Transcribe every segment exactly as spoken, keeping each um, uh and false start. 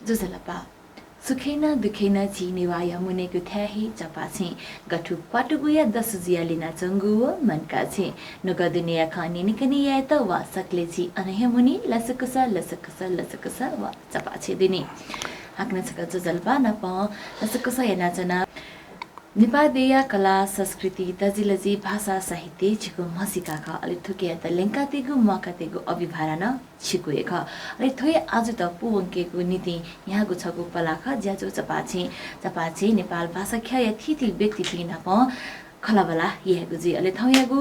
ज्वजलपा। सुखय् नं दुःखय् नं झी नेवाःया मुनेगु थाय् हे चपाःछेँ। गथु क्वातुगुया दसु जुयाः लिनाच्वंगु व मनकाःछेँ। नुगः दुनेया खँ न्यनेकने यायेत वा सकलें झी अन हे मुने लसकुस, लसकुस, लसकुस व चपाःछेँ दुने। हाकनं छकः ज्वजलपा नापं लसकुस यानाच्वना। नेपाः देय्‌या कला, संस्कृति, तजिलजि, भाषा, साहित्य छिगु म्हसीका खः। अले थुकियात ल्यंकातयेगु, म्वाकातयेगु अभिभारा नं छिगु हे खः। अले थ्व हे आजुत पूवंकेगु निंतिं न्ह्याःगु छगू पलाः खः ज्याझ्वः चपाःछेँ। चपाःछेँ नेपाल भाषा ख्यःया थीथी व्यक्तिपिं नाप खँल्हाबल्हा यायेगु जुइ। अले थौंयागु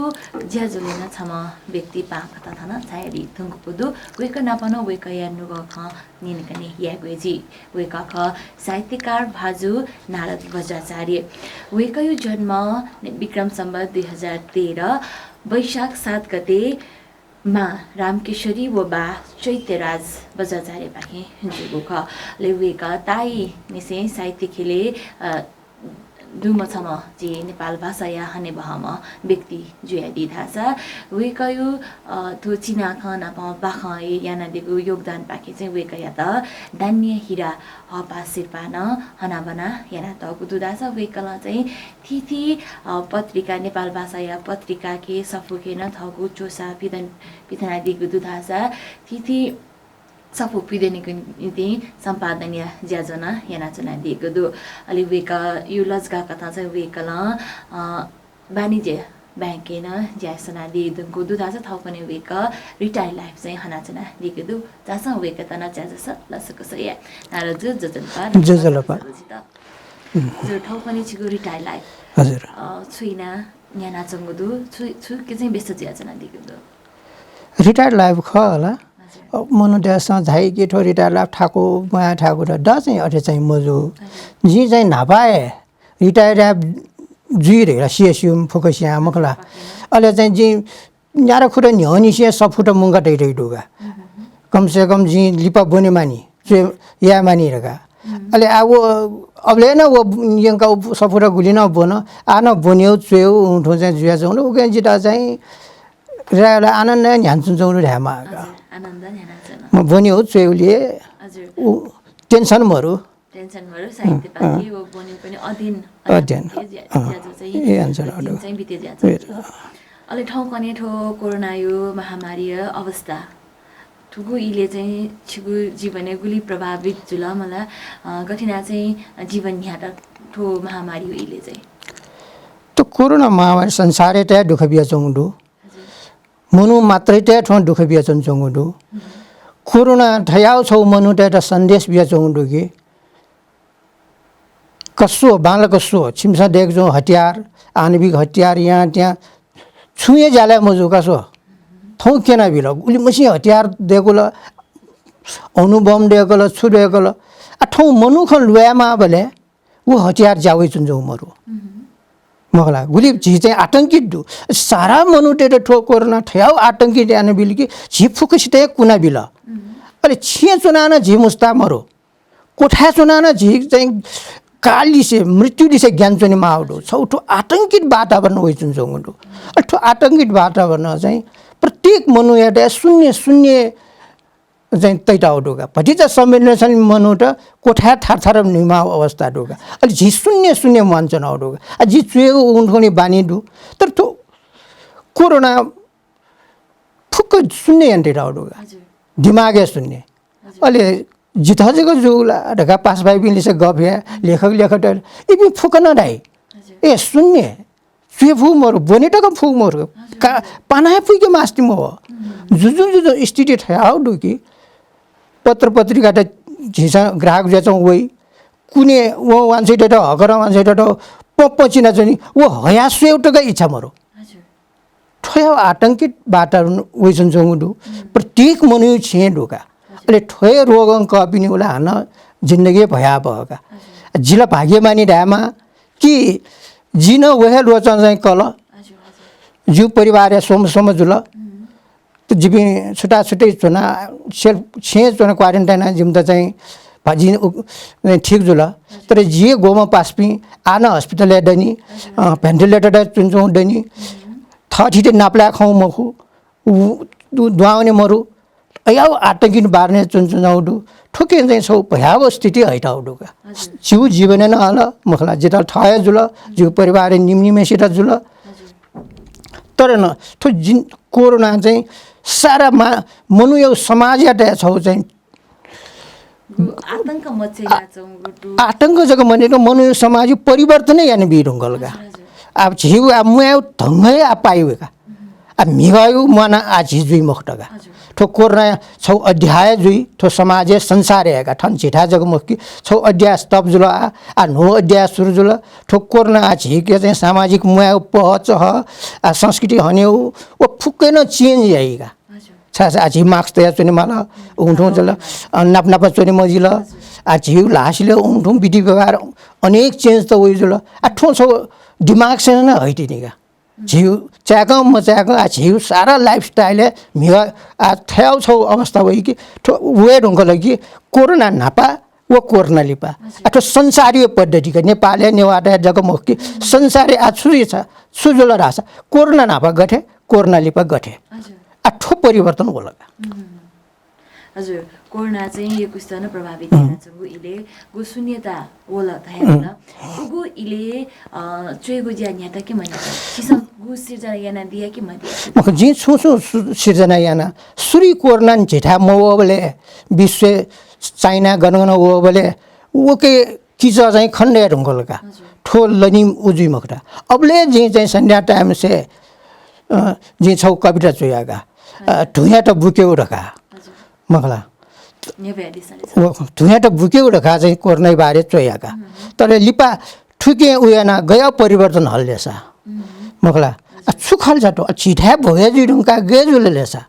ज्याझ्वलय् नं छम्ह व्यक्ति पाहां कथं थन झायादी धुंकूगु दु। वय्‌कः नाप नं वय्‌कःया नुगः खँ न्यनेकने यायेगु हे जुइ। वय्‌कः खः साहित्यकार भाजु नारद बज्राचार्य। वय्‌कःया जन्म विक्रम सम्वत दुई हजार तेह्र वैशाख सात गते मां रामकेशरी व बा चैत्यराज बज्राचार्यपाखें जूगु खः। अले वय्‌कः ताःईनिसें साहित्य ख्यलय्, अ, दुम्ह छम्ह झी नेपाल भाषाया हनेबहःम्ह व्यक्ति जुयादी धाःसा वय्‌कःया, अ, थ्व चिनाखँ नाप बाखं हे यानादीगु योगदानपाखें चाहिँ वय्‌कःयात दान्य हिरा हःपाः सिरपाः नं हनाबना यानातःगु दु धाःसा वय्‌कलं चाहिँ थीथी, अ, पत्रिका, नेपाल भाषाया पत्रिकाके सफूके नं थःगु च्वसा पिदन-, पिथनादीगु दु धाःसा थीथी सफू पिदनेगु निंतिं सम्पादनया ज्याझ्वः नं यानाच्वनादीगु दु। अले वय्‌कःया लजगाः कथं चाहिँ वय्‌कलं, अ, वाणिज्य बैंकय् नं ज्या यानादी धुंकूगु दु धाःसा थौंकन्हय् वय्‌कः retire life चाहिँ हनाच्वनादीगु दु। झासँ वय्‌कःयात नं ज्याझ्वलय् लसकुस याये। नारदजु, ज्वजलपा। ज्वजलपा। हजुर, थौंकन्हय् छिगु retire life। हजुर। अ, छु याना न्ह्यानाच्वंगु दु, छु, छुके चाहिँ व्यस्त जुयाच्वनादीगु दु? Retire life खः होला। हजुर। अ, मनूतय्‌सं धाइ कि थ्व retire life थाकु, म्वाये थाकु द, द चाहिँ अथे चाहिँ मजू। हजुर। जिं चाहिँ न्हापा हे retire life जुइ धइगु ला CSU फुक्कसियां मखु ला। अले चाहिँ जिं न्यारा खुदा न्ह्यःनिसें सफूत मुंका तइ तइ दु का। कम से कम जिं लिपा ब्वने मानि, च्वय् याये मानि धकाः। अले आ व अबलय् नं व यंका व सफूत गुलि नं ब्वन, आ नं ब्वनेगु च्वयेगु थ्व चाहिँ जुयाच्वंगु दु। उकिं जितः चाहिँ retire life आनन्द न्ह्यानाच्वंगु धायेमाः का। हजुर, आनन्द न्ह्यानाच्वन। म ब्वनेगु च्वयेगुलिइ हजुर। उ tension मरु। Tension मरु, साहित्यपाखे व ब्वनेगु पनि अध्ययन, अध्ययन। अध्ययन, ज्या-, अँ। ज्याझ्वः चाहिँ ए, हुन्छ, अध्ययन अरू। चाहिँ बिते ज्याझ्वः। ए, अँ। अले थौंकन्हय् थ्व कोरोनाया महामारीया अवस्था, थुगु इलय् चाहिँ छिगु जीवनय् गुलि प्रभावित जुल मला, अ, गथे याना चाहिँ जीवन न्ह्यात थ्व महामारीया इलय् चाहिँ? त कोरोना महामारी संसारयात दुःख बियाच्वंगु दु। हजुर। मनू मात्रयात थ्वं दुःख बियाच्वनाच्वंगु दु। कोरोना थज्याःगु छगू मनूतय्‌त सन्देश बियाच्वंगु दु कि का स्व, बांलाक स्व, छिमिसं दय्‌काच्वंगु हतियार, आणविक हतियार, यां त्यां, छुं हे ज्याला मजू का स्व। थौं क्यनाबिल, उलिमछि हतियार दय्‌कल, अणुबम दय्‌कल, छु दय्‌कल। आ, थौं मनू खँ ल्वायेमाःबलय् व हतियार ज्या वइच्वनाच्वंगु मरु। मखु ला, गुलि झी चाहिँ आतंकित दु। सारा मनूतय्‌त थ्व कोरोना थज्याःगु आतंकित यानाबिल कि झी फुक्कसित हे कुनाबिल। अले छेँय् च्वनाः नं झी मुस्ता मरु। क्वथाय् च्वनाः नं झी चाहिँ काललिसे, मृत्युलिसे ग्यानाच्वनेमाःगु दु। छगू थ्व आतंकित वातावरण वइच्वनाच्वंगु दु। अले थ्व आतंकित वातावरणं चाहिँ प्रत्येक मनूयात शून्य, शून्य चाहिँ तइतागु दु का। भतिचा संवेदनशील मनूत क्वथाय् थारथार न्हुइमाःगु अवस्था दु का। अले झी शून्य, शून्य म्वानाच्वनागु दु का। आ, जि च्वयेगु उखुन्हु बानी दु। तर थ्व कोरोना फुक्क शून्य यानातइतागु दु का। हजुर। दिमागय् शून्य। हजुर। अले जितः जक जू ला धकाः पासापिंलिसे गफ याये, लेखक लेखकत, इपिं फुक्क नं धाइ। हजुर। ए, शून्य। च्वये फुगु मरु, ब्वने तक फुगु मरु। हजुर। का, पाना हे पुइके मास्ति मवः। जुजुं जुजुं स्थिति थज्याःगु दु कि पत्र पत्रिकात झीसं ग्राहक जुयाच्वं वइ। कुने वं वांछ्वय्‌तय्‌त, हकरं वांछ्वय्‌तय्‌त पँ पँ चिनाच्वनी, व हयाः स्वयेगु तक इच्छा मरु। हजुर। थ्व हे आतंकित वातावरण वइच्वनाच्वंगु दु। प्रत्येक मनूया छेँय् दु का। हजुर। अले थ्व हे रोगं कःपिनि उला हानं जिन्दगी भयावह का। हजुर। जिला भाग्यमानी धायेमाः कि जिं व हे रोगं चाहिँ कल। हजुर, हजुर। जिगु परिवारया स्वम्ह स्वम्ह जुल। त जिपिं छुट्टा छुट्टै च्वना, self छेँय् च्वना quarantine याना जिमित चाहिँ भा-, जिं उ-, ठीक जुल। हजुर। तर जि ग्वम्ह पासापिं आः नं हस्पिटलय् दनि, हजुर। अ, ventilator-य् च्वनाच्वंगु दनि। थःथिति नापलाये खंगु मखु, उ-, दु-, दुहां वने मरु। अज्याःगु आतंकित वातावरणय् च्वनाच्वनागु दु। थुकिं चाहिँ छौ भयावह स्थिति हइताउ दु का। हजुर। जिउ जीवनय् नं हल, मखला, जितः थः हे जुल, जिउ परिवारय् निम्ह निम्हसित जुल। हजुर। तर न, थ्व जिन कोरोना चाहिँ सारा मा-, मनूया समाजयात छौ चाहिँ गु आतंक मचय् याःचंगु दु। आतंक जक मने त मनूया समाज परिवर्तन याने बी धुंकल का। हजुर, हजुर। अब झिउ आ मुयाउ ढंगय् आ पाइ वे का। आ म्हिगःयु म्वाना आ झी जुइ मखुत का। हजुर। थ्व कोरोना छौ अध्याय जुइ, थ्व समाजय् संसारय् का। थन झिथाय् जक मखु कि छौ अध्याय stop जुल आ, आ न्हू अध्याय सुरु जुल। थ्व कोरोना आ झीके चाहिँ सामाजिक मुयाउ पहचह, आ संस्कृति हनेउ, व फुक्कै नं change याइ का। हजुर। छाय् आ झी mask तया च्वने माल, उंथुं जुल, अ, नाप नाप च्वने मजिल। हजुर। आ झिउ ल्हासिले उंथुं विधि व्यवहार अनेक change त वइ जुल। आ थ्व छौ दिमाग से नं हइतिनि का। झिउ चाय्‌कं मचाय्‌कं आ झिउ सारा lifestyle म्हिगः आ थ्याउ छौ अवस्था वइ कि थ्व वये धुंकल कि कोरोना न्हापा व कोरोना लिपा। हजुर। आ थ्व संसारीय पद्धति का, नेपालय् नेवाःतय् जक मखु कि संसारय् आ छु जुइ छ, छु जुल धाःसा कोरोना न्हापा गथे, कोरोना लिपा गथे। हजुर। आ थ्व परिवर्तन वल का। हजुर, कोरोना चाहिँ यक्वसित नं प्रभावित यानाच्वंगु इले गु शून्यता वल धयादिल। उगु इले, अ, च्वय्‌गु ज्या न्ह्यात कि मन्ह्यात? छिसं गु सिर्जना यानादिया कि मदिया? मखु, जिं छुं छुं सु-, सिर्जना याना। सुरुइ कोरोनां झिथाय् मवःबलय्, विश्वय् चाइना गन गन वःबलयय्, उके किचा चाहिँ खण्डय् धुंकल का। हजुर। थ्व लनि उ जुइ मखुत। अबलय् जिं चाहिँ सन्ध्या time से, अ, जिं छौ कविता च्वया का। अ, हजुर। धुँयात बुकेउ धका। हजुर। मखला। न्ह्यब्वयादिसँ नि। व धुँयात बुकेउ धका चाहिँ कोरोनाइ बारे च्वया का। तर लिपा थुकिं उ याना गया परिवर्तन हल लेसा। मखला। आ, छु खल जातो? आ, झिथाय् भोगे जुइ धुंका गय् जुल लेसा।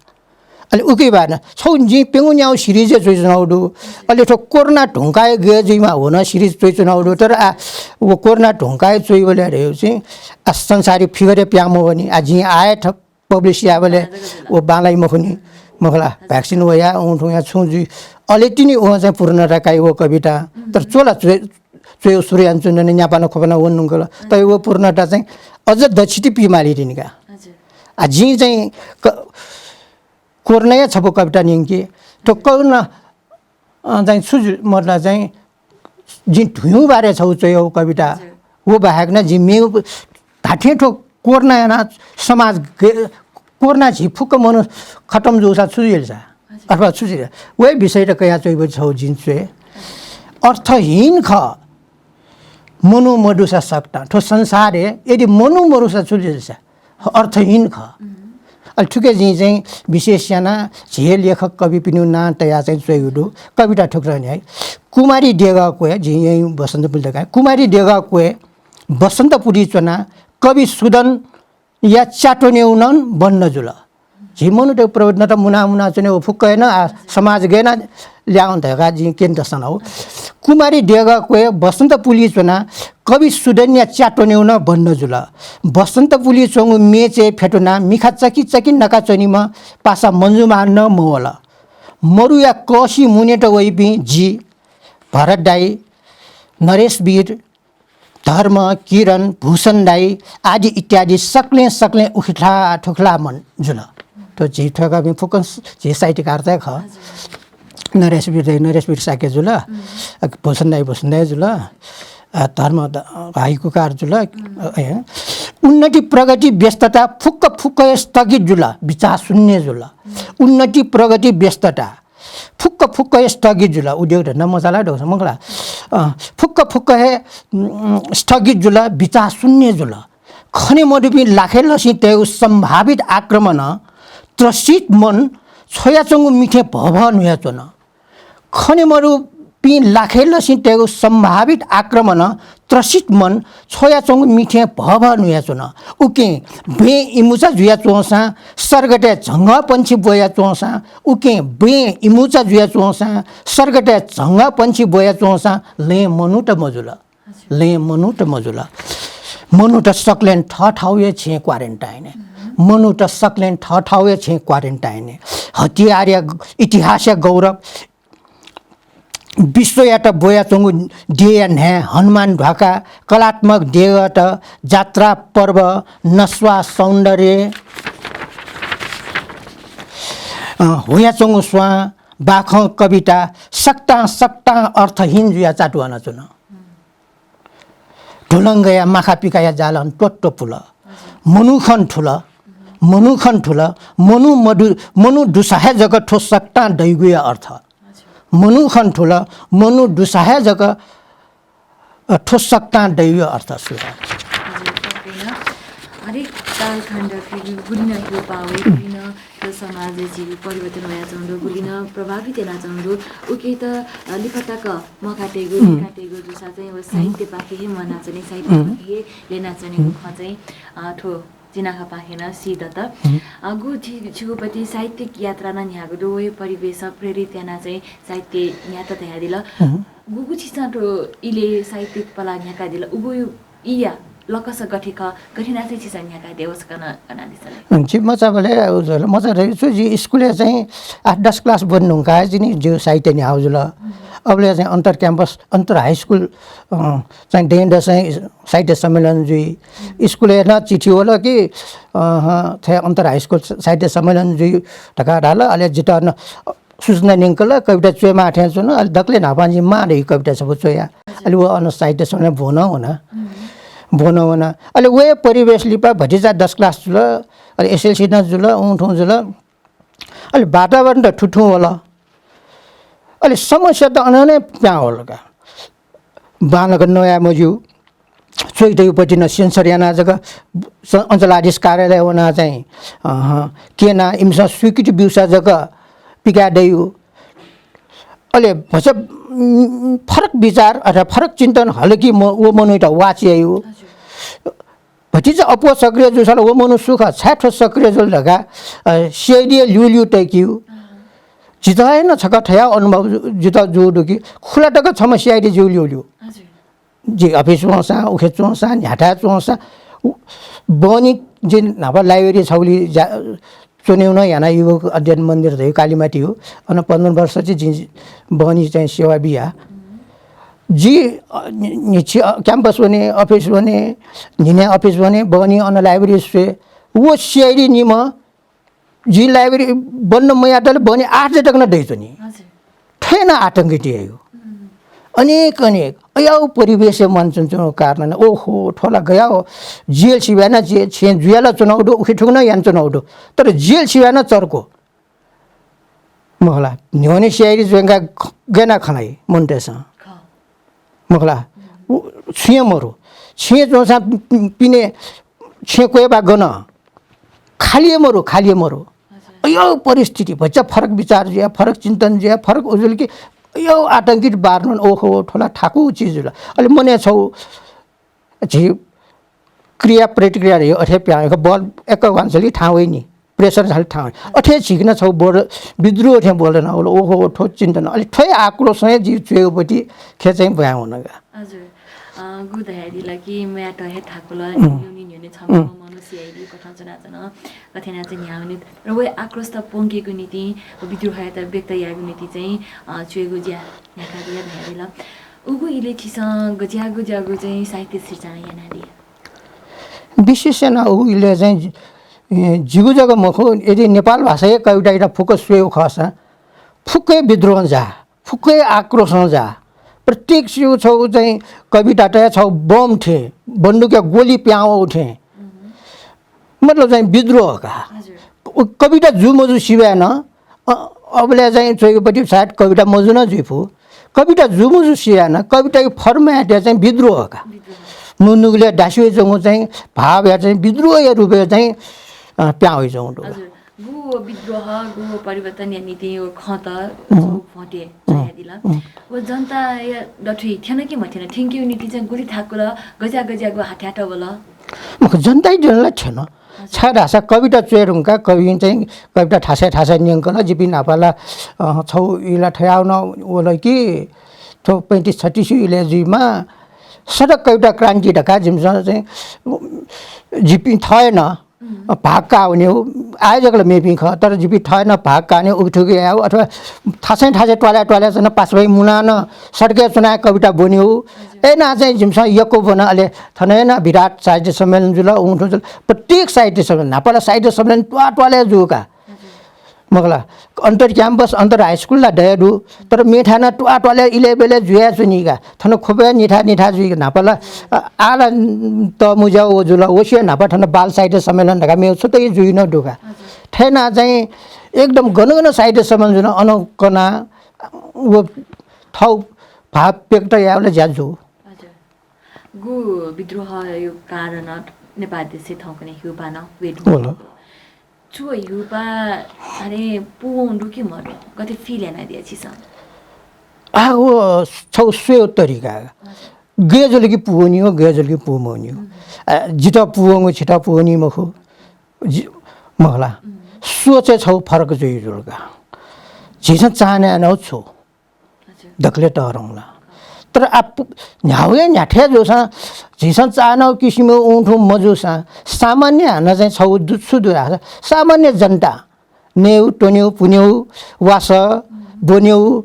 अले उके बारे छौ जिं प्यंगु न्याउ series च्वइच्वनाउ दु। अले थ्व कोरोना धुंकाय् गय् जुइमा वन series च्वइच्वनाउ दु। तर आ, व कोरोना धुंकाय् च्वइबलय् धयु चाहिँ आ, संसारी figure प्यामो वनी। आ, जिं आय् थ publish याबलय् व बांलाइ मखुनि, मखला, vaccine वया, उं थुं या छुं जुइ। अले तिनि व चाहिँ पूर्णता काइ व कविता। तर च्वला च्वय्, च्वय् सुरु यान च्वने न्यापाना खोपाना वन नुंकल। तै व पूर्णता चाहिँ अझ दछिति पि माली तिनि का। हजुर। आ, जिं चाहिँ क-, कोरोनाया छपु कविता न्यंके। थ्व कोरोना अ, चाहिँ छु जु-, मतलब चाहिँ जिं धुँयु बारे छौ च्वयौ कविता। हजुर। व बाहेक न जिं मेउ धाथें थ्व कोरोना याना समाज गे-, कोरोना झी फुक्क मनु खतम जूसा छु जुइलसा? हजुर। अथवा छु जुइल? वय् विषय त कया च्वइबलय् छौ जिं च्वये। अर्थहीन खः। मनु मदुसा सकतां। थ्व संसारय् यदि मनु मरुसा छु जुइलसा? अर्थहीन खः। अले थुके जिं चाहिँ विशेष याना झी लेखक कविपिनिगु नां तया चाहिँ च्वयु दु। कविता थुकथं न्ह्याइ। कुमारी देगः क्वय्, जिं यँ बसन्तपुर देगः। कुमारी देगः क्वय् बसन्तपुरी च्वना कवि सुदनया च्यात्वनेउ नं बन्द जुल। झी मनूत प्रवचन त मुना मुना च्वने व फुक्क हे न आ समाज गय् न ल्याहां धकाः जिं क्यनेत सनाउ। कुमारी देगः क्वय् बसन्तपुरी च्वना कवि सुदनया च्यात्वनेउ नं बन्द जुल। बसन्तपुरी च्वंगु मेचय् फ्यतुना मिखा चकि चकि नका च्वनीम्ह पासा मन्जुमान नं मवल। मरुया कःसि मुनेत वइपिं जि, भरत दाइ, नरेश वीर, धर्म, किरण, भूषण दाइ आदि इत्यादि सकलें सकलें उखिथ्ला थुखिला मन जुल। थ्व झी थ्वय्‌कापिं फुक्कं स-, झी साहित्यकार त खः। नरेश वीर दाइ, नरेश वीर शाक्य जुल। अ, भूषण दाइ, भूषण दाइ जुल। अ, धर्म द-, हाइकुकार जुल। अ, ए, उन्नति प्रगति व्यस्तता फुक्क फुक्क हे स्थगित जुल, बिचाः शून्य जुल। उन्नति प्रगति व्यस्तता फुक्क फुक्क हे स्थगित जुल। उद्योग धन्दा मचाला दौसा मखला। अ, फुक्क फुक्क हे, उम्, स्थगित जुल, बिचाः शून्य जुल। खने मदुपिं लाखे लसिं तयेगु सम्भावित आक्रमणं त्रसित मन छ्वयाच्वंगु मिथें भभः न्हुयाच्वन। खने मदुपिं लाखे लसिं तयेगु सम्भावित आक्रमणं त्रसित मन छ्वयाच्वंगु मिथें भभः न्हुयाच्वन। उकिं बँय् इमुचा जुयाच्वंसां सर्गतय् झंगःपंछि ब्वयाच्वंसां, उकिं बँय् इमुचा जुयाच्वंसां सर्गतय् झंगःपंछि ब्वयाच्वंसां लँय् मनूत मजुल। लँय् मनूत मजुल। मनूत सकलें थःथःया छेँय् quarantine। मनूत सकलें थःथःया छेँय् quarantine। हतियारया ग-, इतिहासया गौरव विश्वयात ब्वयाच्वंगु देय्‌या न्हाय् हनुमान ध्वाखा, कलात्मक देगःत, जात्रा पर्व, नस्वाः सौन्दर्य, अ, हुयाच्वंगु स्वां, बाखं कविता सकतां सकतां अर्थहीन जुया चातुवाना च्वन। ढुलंगया माखा पिकाया जालं त्वत्व पुल। मनुखन थुल, मनुखन थुल, मनु मदु, मनु दुसा हे जक थ्व सकतां दइगुया अर्थ। मनुखन थुल, मनु दुसा हे जक, अ, थ्व सकतां दइगुया अर्थ सुझाव। हजुर, पक्कै नं। हरेक कालखण्डके गुलिनं थ्व पावय्, गुलिनं थ्व समाजय् झीगु परिवर्तन वयाच्वंगु दु, गुलिनं प्रभावित यानाच्वंगु दु। उकियात, अ, लिपा तक मखा तयेगु, लिका तयेगु जूसा चाहिँ व साहित्यपाखे हे म्वानाच्वने, साहित्यपाखे हे ल्यनाच्वनेगु खँ चाहिँ, अ, थ्व जिनाखपाखें नं सी दत। अ, गु झी, झीगु पति साहित्यिक यात्रा नं न्ह्यागु दु, वहे परिवेश प्रेरित याना चाहिँ साहित्य न्ह्यात धयादिल। गुगु छिसं थ्व इले साहित्यिक पला न्ह्याकादिल, उगु इया लकस गथे खः, गथे याना चाहिँ छिसं न्ह्याकादिया, व सकतां कनादिसँ ले। हम्म, छि मचाबलय्, अ, मचा रहे छु, जि स्कुलय् चाहिँ आठ दस क्लास ब्वने धुंकाः जिं नि जिगु साहित्य न्ह्याः जुल। अबलय् चाहिँ अन्तर campus, अन्तर high school, अ, चाहिँ दँय् दसैं साहित्य सम्मेलन जुइ। स्कुलय् नं चिठी वल कि, अ, हँ, थथे अन्तर high school साहित्य सम्मेलन जुइ धकाः धाल। अले जितः नं सूचना न्यंकल, कविता च्वयेमाः थें च्वन। अले दकलय् न्हापां जिं मां धइगु कविता छपु च्वया। अले व अन साहित्य सम्मेलन ब्वनं वना। ब्वनं वना। अले वहे परिवेश लिपा भतिचा दस क्लास जुल, अले SLC नं जुल, उं थुं जुल। अले वातावरण त थुथुं वल। अले समस्या त अन नं पिहां वल का। बांलाक नया मज्यू। च्वय् दइगु पति नं censor याना जक स-, अञ्चलाधीश कार्यालय वना चाहिँ, अ, हँ, क्यना इमिसं स्वीकृति ब्यूसा जक पिकाये दइगु। अले भचा, उम्, फरक विचार अथवा फरक चिन्तन हल कि म-, व मनूयात watch याइगु। भतिचा अप्वः सक्रिय जूसा ला व मनू सु खः, छाय् थ्व सक्रिय जुल धकाः, अ, CID ल्यूल्यू तय्‌कीगु। जितः हे नं छकः थज्याःगु अनुभव जु-, जितः जूगु दु कि खुला तक छम्ह CID ज्यू ल्यूल्यू। हजुर। जि अफिस वंसां, उखे च्वंसां, न्ह्याथाय् च्वंसां, उ-, बहनी जि न्हापा library छगुली जा-, च्वनेगु नं याना, युवक अध्ययन मन्दिर धइगु कालिमाटी हो। अन पन्ध्र वर्ष चाहिँ जि बहनी चाहिँ सेवा बिया। जि, अ, नि-, निछि, अ, campus वने, अफिस वने, न्हिनय् अफिस वने, बहनी अन library स्वये। व CID निम्ह जिं library बन्द मयातले बहनी आठ बजे तक नं दइच्वनी। हजुर। थथे नं आतंकित याइगु। अनेक, अनेक। अज्याःगु परिवेशय् म्वानाच्वनाच्वंगु कारणं, ओहो, थ्व ला गज्याःगु jail सिबय् नं जे-, छेँ जुया ला च्वनागु दु, उखे थुखे नं यानाच्वनागु दु। तर jail सिबय् नं चर्को। मखु ला, न्ह्यःने CID ज्वंकाः गय् याना खँ ल्हाइ मनूतय्‌सं। खः। मखु ला, उ, छुं हे मरु। छेँय् च्वंसां पि-, पिने छेँ क्वय्‌बा गन? खालि हे मरु, खालि हे मरु। हजुर। अज्याःगु परिस्थिति, भचा फरक विचार जुया, फरक चिन्तन जुया, फरक उजुल कि अज्याःगु आतंकित बार नं, ओहो, थ्व ला थाकु चिज जुल। अले मनय् छगू झी क्रिया प्रतिक्रिया धइगु अथे पिहां वइगु, बल एक वांछ्वय् थाहां वइ नि, pressure झाल थाहां वइ। अथे झीके नं छगू बोध, विद्रोह थें बोध याना वल, ओहो, थ्व चिन्तन। अले थ्व हे आक्रोशं हे जि च्वयेगु पति खे चाहिँ ब्वाँय् वन का। हजुर। अ, गु धयादिल कि म्वायेत हे थाकुल, उम्। न्ह्यःने न्ह्यःने छम्ह उम्। मनू CID कथं च्वनाच्वन, गथे याना चाहिँ न्ह्याः वने। र व आक्रोशत प्वंकेगु निंतिं, व विद्रोहयात व्यक्त यायेगु निंतिं चाहिँ, अ, च्वयेगु ज्या न्ह्याकादिया धयादिल। उगु इलय् छिसं गज्याःगु ज्याःगु चाहिँ साहित्य सिर्जना यानादिया? विशेष यानाः उगु इलय् चाहिँ जि-, जिगु जक मखु, यदि नेपाल भाषाया कवितायात फुक्क स्वयेगु खःसा, फुक्कया विद्रोहं जा, फुक्कया आक्रोशं जा। प्रत्येक छगू छगू चाहिँ कवितात छगू बम थें, बन्दुकया गोली पिहां वःगु थें। मतलब चाहिँ विद्रोह का। हजुर। उ कविता जू मजू सिबय् नं, अ, अबलय् चाहिँ च्वयेगु पति सायद कविता मजू नं जुइफु। कविता जू मजू सिबय् नं कविताया format-य् चाहिँ विद्रोह का। विद्रोह। नु-, नुगलय् दास्याच्वंगु चाहिँ भावया चाहिँ विद्रोहया रूपय् चाहिँ, अ, पिहां वइच्वंगु दु। हजुर। गु व विद्रोह, गु व परिवर्तनया निंतिं व खँत उम्। छगू भ्वंते उम्। च्वयादिल। उम्। व जनताया दथुइ थ्यन कि मथ्यन, थ्यंकेगु निंतिं चाहिँ गुलि थाकुल, गज्याः गज्याःगु हाथ्यात वल? मखु, जनताया दिं ला थ्यन। हजुर। छाय् धाःसा कविता च्वये धुंकाः कविं चाहिँ कविता थासय् थासय् न्यंकल। जिपिं न्हापा ला, अ, छगू इला थयाः नं वल कि थ्व पैंतिस छत्तिस इलय् जुइमा सडक कविता क्रान्ति धकाः जिमिसं चाहिँ, जिपिं थः हे नं उम्। भाग काः वनेगु, आयोजक ला मेपिं खः, तर जिपिं थः हे नं भाग काः वनेगु, उकिथुकि यायेगु, अथवा थासय् थासय् त्वालय् त्वालय् च्वनाः पासाभाइ मुनाः नं सडकय् च्वनाः कविता ब्वनेगु। हजुर। अय्‌नं चाहिँ जिमिसं यक्व ब्वन, अले थन हे नं विराट साहित्य सम्मेलन जुल, उं थुं जुल, प्रत्येक साहित्य सम्मेलन, न्हापा ला साहित्य सम्मेलन त्वाः त्वालय् जू का। हजुर। मखु ला, अन्तर campus, अन्तर high school ला दया दु, तर मेथाय् नं त्वाःत्वालय् इलय् ब्यलय् जुयाच्वनी का। थन ख्वपय् निथाय् निथाय् जुइ का। न्हापा ला, अ, आः ला तःमुँज्याःगु व जुल, व स्वयाः न्हापा थन बाल साहित्य सम्मेलन धकाः मेगु छुट्टै जुइ नं दु का। हजुर। थथे यानाः चाहिँ एकदम गन गन साहित्य सम्मेलन जुल, अन कनाः व थःगु भाव व्यक्त यायेबलय् ज्या जू। हजुर। गु विद्रोहया कारणं नेपाल देशय् थौंकन्हय् हिउपाः नं वये धुंकल। छु हिउपाः अले पूवं दु कि मदु? गथे feel यानादिया छिसं? आ, व छगू स्वयेगु तरिका। हजुर। गय् जुल कि पूवनीगु, गय् जुल कि पूमवनीगु। हम्म। आ, जितः पूवंगु छितः पूवनी मखु। जि-, मखु ला। हम्म। सोचय् छगू फरक जुइ जुल का। झीसं चाहना यानागु छु? हजुर। दकलय् तःधंगु ला। तर आः पु-, न्ह्यागु हे न्ह्याथें जूसां, झीसं चाहनागु किसिमं उं थुं मजूसां, सामान्य हानं चाहिँ छगू दु, छु दु धाःसा, सामान्य जनता, नयेगु, त्वनेगु, पुनेगु, वासः, ब्वनेगु,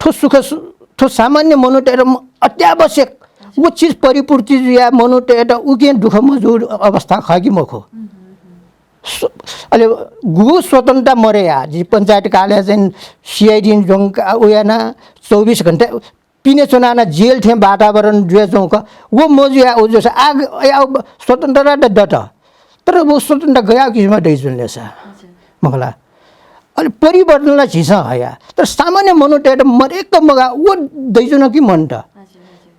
थ्व सुख सु-, थ्व सामान्य मनूतय्‌त म-, अत्यावश्यक, व चिज परिपूर्ति जुयाः मनूतय्‌त उकिं दुःख मजू अवस्था खः कि मखु? हम्म, हम्म, हम्म। स्व-, अले गुगु स्वतन्त्रता मदया, जि पञ्चायत कालय् चाहिँ CID नं ज्वंका उयाना चौबिस घण्टा पिने च्वनाना जेल थें वातावरण जुयाच्वंक व मजुया उ जूसा आः ग-, या व स्वतन्त्रता द-, दत। तर व स्वतन्त्रता गया किसिमं दइच्वन ले सा। हजुर। मखु ला। अले परिवर्तन ला झीसं हया। तर सामान्य मनूतय्‌त मदय्‌क मगाः व दइच्वन कि मन्त? हजुर, हजुर।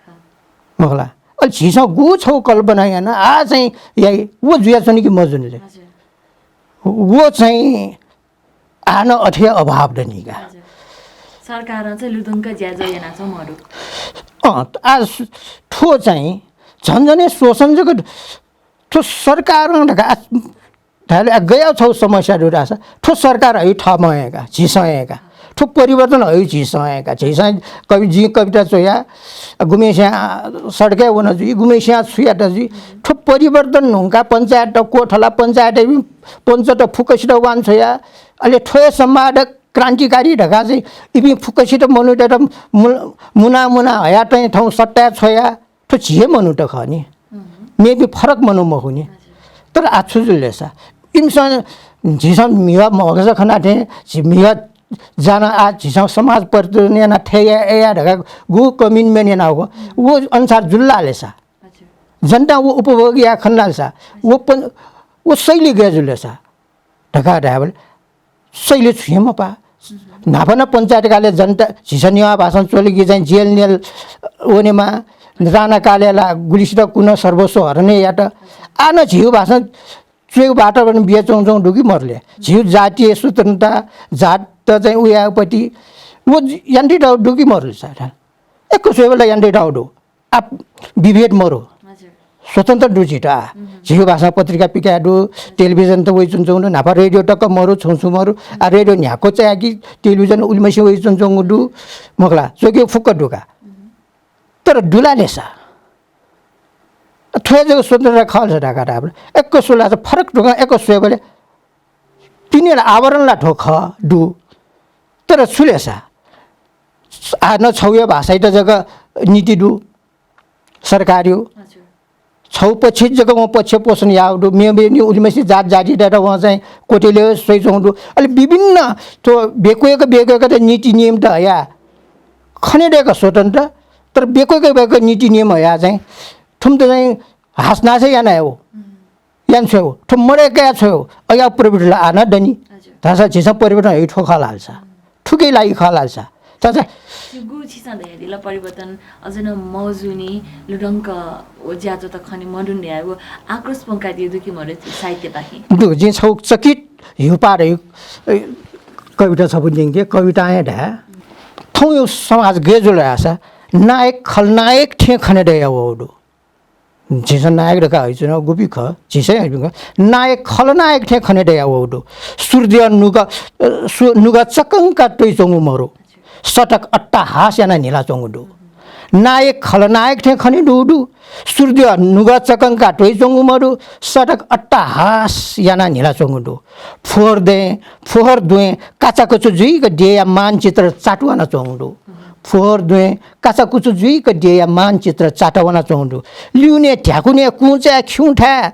हाँ। मखु ला। अले झीसं गु छगू कल्पना याना आः चाहिँ याइ, व जुयाच्वन कि मजुन ले? हजुर। व चाहिँ आः नं अथे अभाव दनि का। हजुर। सरकारं चाहिँ लुधंक ज्याझ्वः यानाच्वं मदु। अँ, आः सु-, थ्व चाहिँ झन झन हे शोषण जक द-, थ्व सरकारं धकाः आः धायेले आः गया छगू समस्या दु धाःसा, थ्व सरकार हयु थःम्हं हे का, झीसं हे का। थ्व परिवर्तन हयु झीसं हे का। झीसं कवि, जिं कविता च्वया, गुम्हेस्यां सडकय् वन जुइ, गुम्हेस्यां छु यात जुइ। थ्व परिवर्तन धुंकाः पञ्चायत क्वथला, पञ्चायत इपिं पञ्चत फुक्कसित वांछ्वया, अले थ्व हे संवाद क्रान्तिकारी धकाः चाहिँ इपिं फुक्कसित मनूतय्‌त मु-, मुना मुना हया चाहिँ थौं सत्ताय् छ्वया, थ्व झी हे मनूत खः नि। हम्म। मेपिं फरक मनू मखु नि। हजुर। तर आः छु जुल ले सा, इमिसं झीसं म्हिगः म्हगस खना थें, झी म्हिगः जाना आः झीसं समाज परिवर्तन याना थें या, या धकाः गु commitment यानागु, व अनुसार जुल ला ले सा। हजुर। जनता व उपभोग या खन ला ले सा। व पन-, व शैली गय् जुल ले सा। धकाः धायेबलय् शैली छुं हे मपाः। न्हापा नं पञ्चायत कालय् जनता झीसं नेवाः भाषां च्वल कि चाहिँ जेल नेल वनेमा, राणाकालय् ला गुलिसित कुन सर्वस्व हरण हे यात। आः नं झीगु भाषां च्वयेगु वातावरण बियाच्वंच्वंगु दु कि मरु ले? झीगु जातीय स्वतन्त्रता, जात चाहिँ उयापति व यानातयागु दु कि मरु ले सा? यक्व स्वयेबलय् यानातयागु दु। आः विभेद मरु। हजुर। स्वतन्त्र दु झीत आः। हम्म। झीगु भाषां पत्रिका पिकाये दु, टेलिभिजन त वइच्वंच्वंगु दु, न्हापा रेडियो तक मरु, छुं छुं मरु। आः रेडियो न्ह्याक्व चायाः कि टेलिभिजन उलिमछि वइच्वंच्वंगु दु। मखु ला, च्वयेकेगु फुक्क दु का। हम्म। तर दु ला ले सा। थ्व हे जक स्वतन्त्रता खः ले सा धकाः धायेबलय् यक्व स्वला सा फरक ढंगं यक्व स्वयेबलय् पिने ला आवरण ला थ्व खः दु। तर छु ले सा, आः नं छगू हे भाषायात जक नीति दु सरकारया। हजुर। छगू पक्ष जक वं पक्ष पोषण याःगु दु, मेमेपिं उलिमछि जात जातितय्‌त वं चाहिँ क्वथले स्वइच्वंगु दु। अले विभिन्न थ्व बेक्वय्‌क बेक्वय्‌क त नीति नियम त हया खनेदय्‌क स्वतन्त्र, तर बेक्वय्‌क बेक्वय्‌क नीति नियम हया चाहिँ थुमित चाहिँ हासनासय् याना हयेगु। हम्म। याना छ्वयेगु, थ्व मदय्‌क याना छ्वयेगु, अज्याःगु प्रवृत्ति ला आः नं दनि। हजुर। धाःसा झीसं परिवर्तन हयेगु थ्व खः ला ले सा। हम्म। थुकिया लागि खः ला ले सा। धाःसा छिगु छिसं धयादिल परिवर्तन अझ नं मजुनि, लुधंक व ज्याझ्वः त खने मदुनि धयागु आक्रोश प्वंकादिया दु कि मदु साहित्यपाखें? दु, जिं छगू चकित हिउपाः धइगु, ए, कविता छपु न्यंके, कवितां हे धाये। थौंया समाज गय् जुल धाःसा नायक खलनायक थें खने दयावःगु दु। झीसं नायक धकाः हइच्वनागु गुपिं खः, झीसं हइपिं खः। नायक खलनायक थें खने दयावःगु दु। सूर्द्यः नुगः, अ, सु-, नुगः चकंका त्वइच्वंगु मरु। सतक अट्टहास यानाः न्हिलाच्वंगु दु। नायक खलनायक थें खने दुगु दु। सूर्द्यः नुगः चकंका त्वइच्वंगु मरु। सतक अट्टहास यानाः न्हिलाच्वंगु दु। फोहोर द्वँय्, फोहोर द्वँय् काचाकुचु जुइक देय्‌या मानचित्र चातुवानाच्वंगु दु। फोहोर द्वँय् काचाकुचु जुइक देय्‌या मानचित्र चातुवानाच्वंगु दु। लिउने ध्याकुने कुँचाय् खिउँथाय्,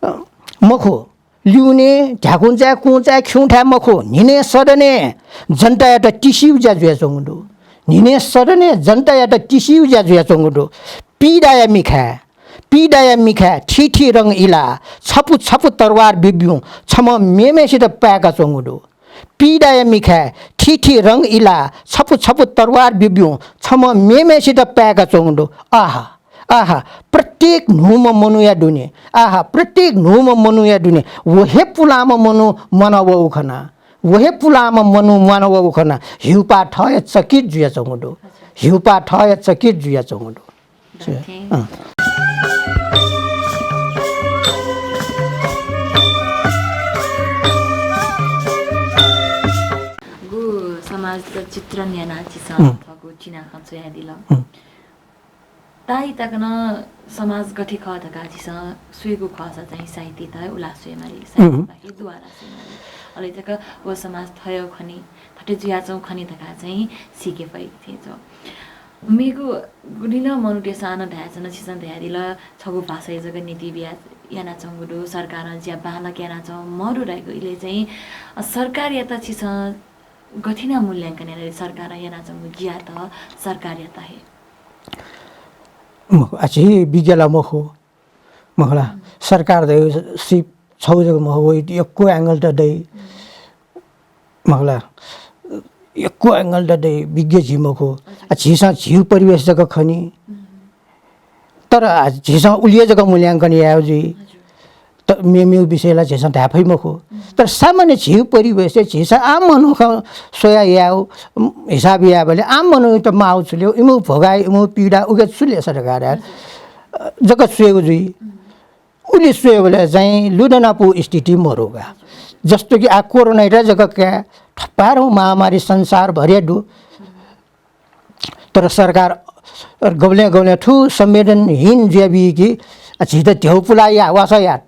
अ, मखु, ल्यूने, ध्याकुंचाय्, कुंचाय्, खिउँथाय् मखु, न्हिनय् सदनय् जनतायात तिसिउ ज्या जुयाच्वंगु दु। न्हिनय् सदनय् जनतायात तिसिउ ज्या जुयाच्वंगु दु। पीडाया मिखाय्, पीडाया मिखाय् थीथी रंग इलाः छपु छपु तरवार ब्यूब्यूं छम्हं मेम्हय्सित पाय्काच्वंगु दु। पीडाया मिखाय् थीथी रंग इलाः छपु छपु तरवार ब्यूब्यूं छम्हं मेम्हय्सित पाय्काच्वंगु दु। आहा, आहा, प्रत्येक न्हूम्ह मनूया दुने, आहा, प्रत्येक न्हूम्ह मनूया दुने व हे पुलांम्ह मनू म्वाना वःगु खना, व हे पुलांम्ह मनू म्वाना वःगु खना, हिउपाः थः हे चकित जुयाच्वंगु दु। हिउपाः थः हे चकित जुयाच्वंगु दु। दथें। अँ। गु समाजया चित्रण यानाः झीसं हम्म। थःगु चिनाखँ च्वयादिल। हम्म। ताःई तक नं समाज गथे खः धकाः झीसं स्वयेगु खःसा चाहिँ साहित्ययात उला स्वयेमाली, हम्म। साहित्यपाखे दुवाला स्वयेमाली। अले तक व समाज थय् खनी, थथे जुयाच्वं खनी धकाः चाहिँ सीके फइ थें च्वं। मेगु गुलिं नं मनूतय्सं हानं धायेच्वन, छिसं धयादिल, छगू भाषाया जक नीति बिया यानाच्वंगु दु, सरकारं ज्या बांलाक यानाच्वं मदु धाइगु इलय् चाहिँ, अ, सरकारयात छिसं गथे यानाः मूल्यांकन यानादिल, सरकारं यानाच्वंगु ज्यात, सरकारयात हे? मखु, आ, झी विज्ञ ला मखु, मखु ला। हम्म। सरकार धइगु सिप छगू जक मखु, वइ यक्व angle त दइ। हम्म। मखु ला, यक्व angle त दइ, विज्ञ झी मखु। हजुर। आ, झीसं झीगु परिवेश जक खनी। हम्म। तर, आ, झीसं उलि हे जक मूल्यांकन यायेगु जुइ। हजुर। त मेमेगु विषय ला झीसं धाये फइ मखु। हम्म। तर सामान्य झीगु परिवेशय् झीसं आम मनूखं स्वयाः यायेगु, उम्, हिसाब यायेबलय् आम मनूयात माःगु छु ले, इमिगु भोगाइ, इमिगु पीडा उके छु ले सरकारं, हजुर। अ, जक स्वयेगु जुइ। हम्म। उलि स्वयेबलय् चाहिँ लुधनापु स्थिति मदुगु का। जस्तो कि आ कोरोनायात जक काये, थपाय्धंगु महामारी संसारभरय् दु। तर सरकार गबलें गबलें थ्व संवेदनहीन जुयाबी कि, आ, झीत ध्यबा पुलाः या, वासः या,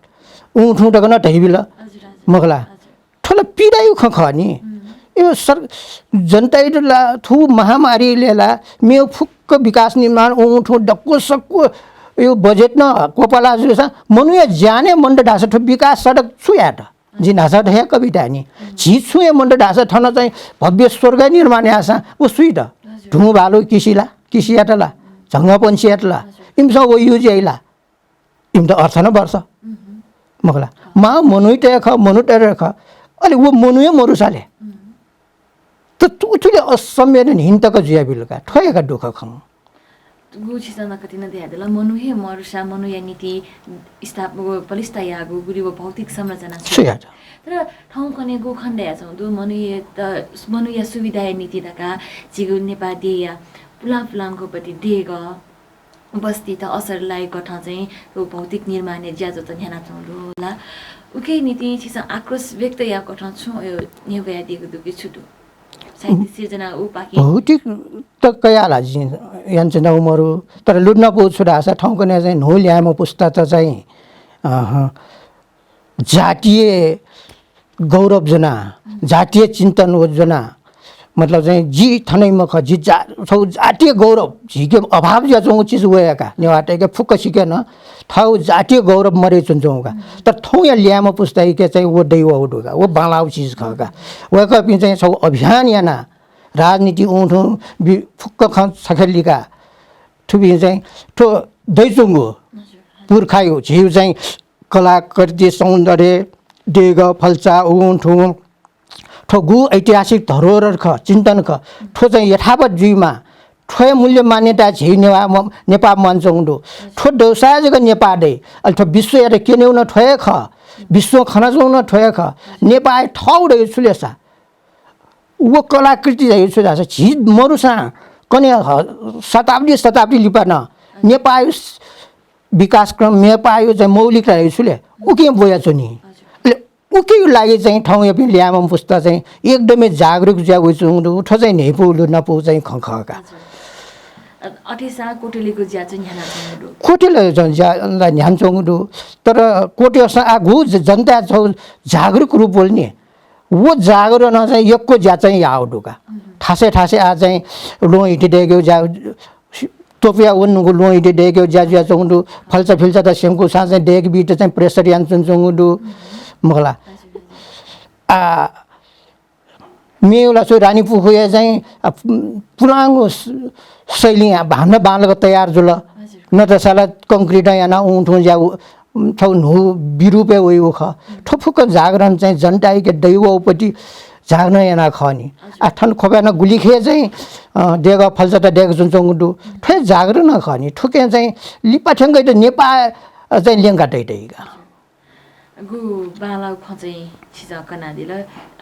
उं थुं तक नं धयाबिल। हजुर, हजुर। मखु ला? हजुर। थ्व ला पीडाया खँ खः नि। हम्म। यो सर-, जनतायात ला थ्व महामारीले ला मेगु फुक्क विकास निर्माण उं थुं दक्व सक्व यो बजेट नं क्वपाला जूसां मनूया ज्यान हे मन्त धाःसा थ्व विकास सडक छु यायेत? जिं न्हाचः धया कविता नि। हम्म। झी छुं हे मन्त धाःसा थन चाहिँ भव्य स्वर्ग निर्माण याःसां व सुइत? हजुर। धुँ भालु किसिला, किसियात ला, झंगःपंक्षीयात ला, हजुर। इमिसं व use याइ ला? इमित अर्थ नं बर्ष। मखु ला? मां मनूयात हे खः, मनूत हे खः। अले व मनू हे मरुसा ले। त उथुले असंवेदनहीन तक जुयाबिल का। थ्व हे का दुःख खँ। गु छिसं नकतिनि धयादिल, मनू हे मरुसा मनूया निंतिं स्थाप-, व पलिस्था याःगु गुलि व भौतिक संरचना छु यात? तर थौंकन्हय् गु खँ धयाच्वंगु दु, मनूयात, मनूया सुविधाया निंतिं धकाः झीगु नेपाः देय्‌या पुलां पुलांगु पति देगः बस्तीत असर लाइगु कथं चाहिँ व भौतिक निर्माणया ज्याझ्वःत न्ह्यानाच्वंगु दु ला। उकिया निंतिं छिसं आक्रोश व्यक्त याःगु कथं छुं अयो न्ह्यब्वयादीगु दु कि छु दु? साहित्य सिर्जना उपाखे। भौतिक त कयाः ला जिं यानाच्वनागु मरु, तर लुधनापु छु धाःसा थौंकन्हय् चाहिँ न्हू ल्याय्म्ह पुस्तात चाहिँ, अहँ, जातीय गौरव ज्वना, जातीय चिन्तन व ज्वना, मतलब चाहिँ जि थनयाम्ह खः, जि जा-, छगू जातीय गौरव, झीके अभाव जुयाच्वंगु चिज व हे का। नेवाःतय्‌के फुक्कसिके नं थःगु जातीय गौरव मदय् च्वनाच्वंगु का। तर थौंया ल्याय्म्ह पुस्तायाके चाहिँ व दय्‌वःगु दु का, व बांलाःगु चिज खः का। वय्‌कःपिं चाहिँ छगू अभियान यानाः राजनीति उं थुं बि-, फुक्क खँ छखे लिकाः थुपिं चाहिँ थ्व दइच्वंगु पुर्खायु झीयु चाहिँ कलाकृति, सौन्दर्य, देगः, फल्चा, उं थुं थ्व गु ऐतिहासिक धरोहर खः, चिन्तन खः, थ्व चाहिँ यथावत जुइमा, थ्वया मूल्य मान्यता झी नेवा-, म-, नेपाः म्वानाच्वंगु दु। थ्व दौसा जक नेपाः दइ। अले थ्व विश्वयात क्यनेगु नं थ्व हे खः, विश्वं खनाच्वंगु नं थ्व हे खः। नेपाः थःगु दइ छु ले सा। व कलाकृति धइगु छु धाःसा झी मरुसां कन्हय् ह-, शताब्दी शताब्दी लिपा नं नेपाःयु स-, विकासक्रम, नेपाःयु चाहिँ मौलिकता धइगु छु ले, उकिं ब्वयाच्वनी। अले उकियु लागि चाहिँ थौंयापिं ल्याय्म्ह पुस्ता चाहिँ एकदमै जागरुक जुया वइच्वंगु दु। थ्व चाहिँ न्ह्यइपु लुधनापु चाहिँ खँ खः का। अ-, अथेसां कोटेलीगु ज्या चाहिँ न्ह्यानाच्वंगु दु। कोटेली चाहिँ ज्या ला न्ह्यानाच्वंगु दु। तर कोटेलीसां आः गु ज-, जनता छगू जागरुक रूप वल नि। व जागरणं चाहिँ यक्व ज्या चाहिँ याःगु दु का। थासय् थासय् आः चाहिँ ल्वहं हिति दय्‌केगु ज्या, तोपया वंगु ल्वहं हिति दय्‌केगु ज्या जुयाच्वंगु दु। फल्चा फिल्चात स्यंकूसां चाहिँ दय्‌के बीत चाहिँ pressure यानाच्वनाच्वंगु दु। मखु ला। हजुर, हजुर। आ, मेगु ला छु रानीपुखुया चाहिँ, आ, पुलांगु स-, शैली आ, भावना बांलाक तयार जुल। हजुर। नतसा ला concrete याना उं थुं ज्या उ-, थ्व न्हू विरूपय् वइगु खः। थ्व फुक्क जागरण चाहिँ जनतायाके दइगु उपति जागरण याना खः नि। हजुर। आ, थन ख्वपय् नं गुलिखे चाहिँ, अ, देगः फल्चात दय्क च्वंच्वंगु दु। थ्व जागरण खः नि। थुके चाहिँ लिपा थ्यंक नेपाः, अ, चाहिँ ल्यंका तइ तइका। गु बांलाःगु खँ चाहिँ छिसं कनादिल।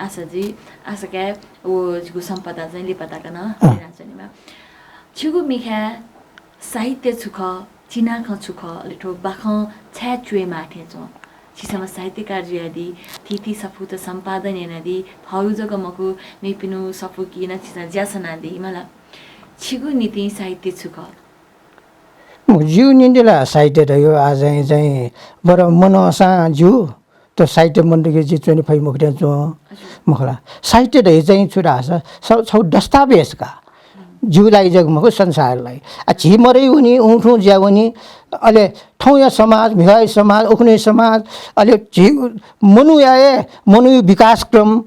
आशा जुइ, आशा काय् व जिगु सम्पदा चाहिँ लिपा तक नं अँ। ल्यनाच्वनेमा। छिगु मिखाय् साहित्य छु खः, चिनाखँ छु खः, अले थ्व बाखं छाय् च्वयेमाः थें च्वं? छिसं साहित्यकार जुयादी, थीथी सफूत सम्पादन यानादी, थःगु जक मखु, मेपिनिगु सफू कि नं छिसं ज्या सनादी मला। छिगु निंतिं साहित्य छु खः? मखु, जिगु निंतिं ला साहित्य धइगु आः चाहिँ, चाहिँ बरु मनंसां ज्यू, त साहित्य मन्तुके जि च्वने फइ मखु थें च्वं। हजुर। मखु ला। साहित्य धइ चाहिँ छु धाःसा, छ-, छगू दस्तावेज का। जिगु लागि जक मखु, संसारया लागि। आ, झी मरय् वनी, उं थुं ज्या वनी, अले थौंया समाज, म्हिगःया समाज, उखुन्हुया समाज, अले झी मनूया हे, मनूया विकासक्रम,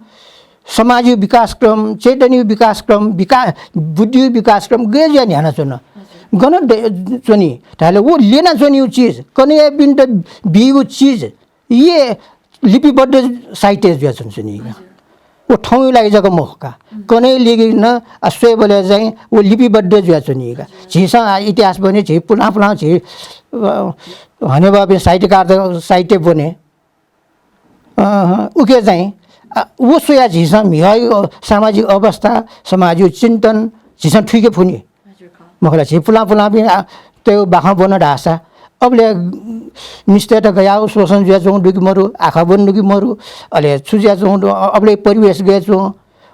समाजया विकासक्रम, चैतन्यया विकासक्रम, विका-, बुद्धिया विकासक्रम गय् जुयाः न्ह्यानाच्वन? हजुर। गन दे-, च्वनी धाःले व ल्यनाच्वनीगु चिज, कन्हय्‌पिन्त बीगु चिज, ये लिपिबद्ध साहित्य जुयाच्वंच्वनी। हजुर। व थौंया लागि जक मखु का। उम्। कन्हय् लिगिन आ स्वयेबलय् चाहिँ व लिपिबद्ध जुयाच्वनी का। हजुर। झीसं आ इतिहास ब्वने, झी पुलां पुलां झी, अ, हनेबहःपिं साहित्यकारत साहित्य ब्वने। अ, उके चाहिँ, आ, व स्वयाः झीसं म्हिगःया सामाजिक अवस्था, समाजया चिन्तन झीसं थुइके फुनि। हजुर, खः। मखु ला, झी पुलां पुलांपिं, आ, तय् बाखं ब्वन धाःसा, अबलय् मिस्तय्त गयाः शोषण जुयाच्वंगु दु कि मरु, आखः ब्वंगु दु कि मरु, अले छु जुयाच्वंगु दु, अ-, अबलय् परिवेश गय् च्वं,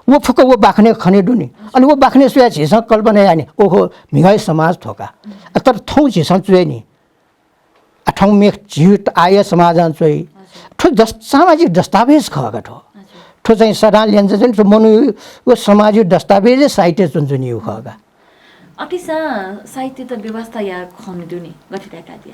व फुक्क व बाखनय् खने दु नि। अले व बाखनय् स्वयाः झीसं कल्पना याये नि, ओहो, म्हिगःया समाज थ्व का। अ, तर थौं झीसं च्वये नि। आ, थौं मेख झी आःया समाजं च्वइ। हजुर। थ्व दस-, सामाजिक दस्तावेज खः का थ्व। हजुर। थ्व चाहिँ सदां ल्यंचा चाहिँ थ्व मनूया व समाजया दस्तावेज साहित्य च्वंच्वनीगु खः का। अथेसां साहित्यत व्यवस्था याये खने दु नि, गथे धकाः धाये?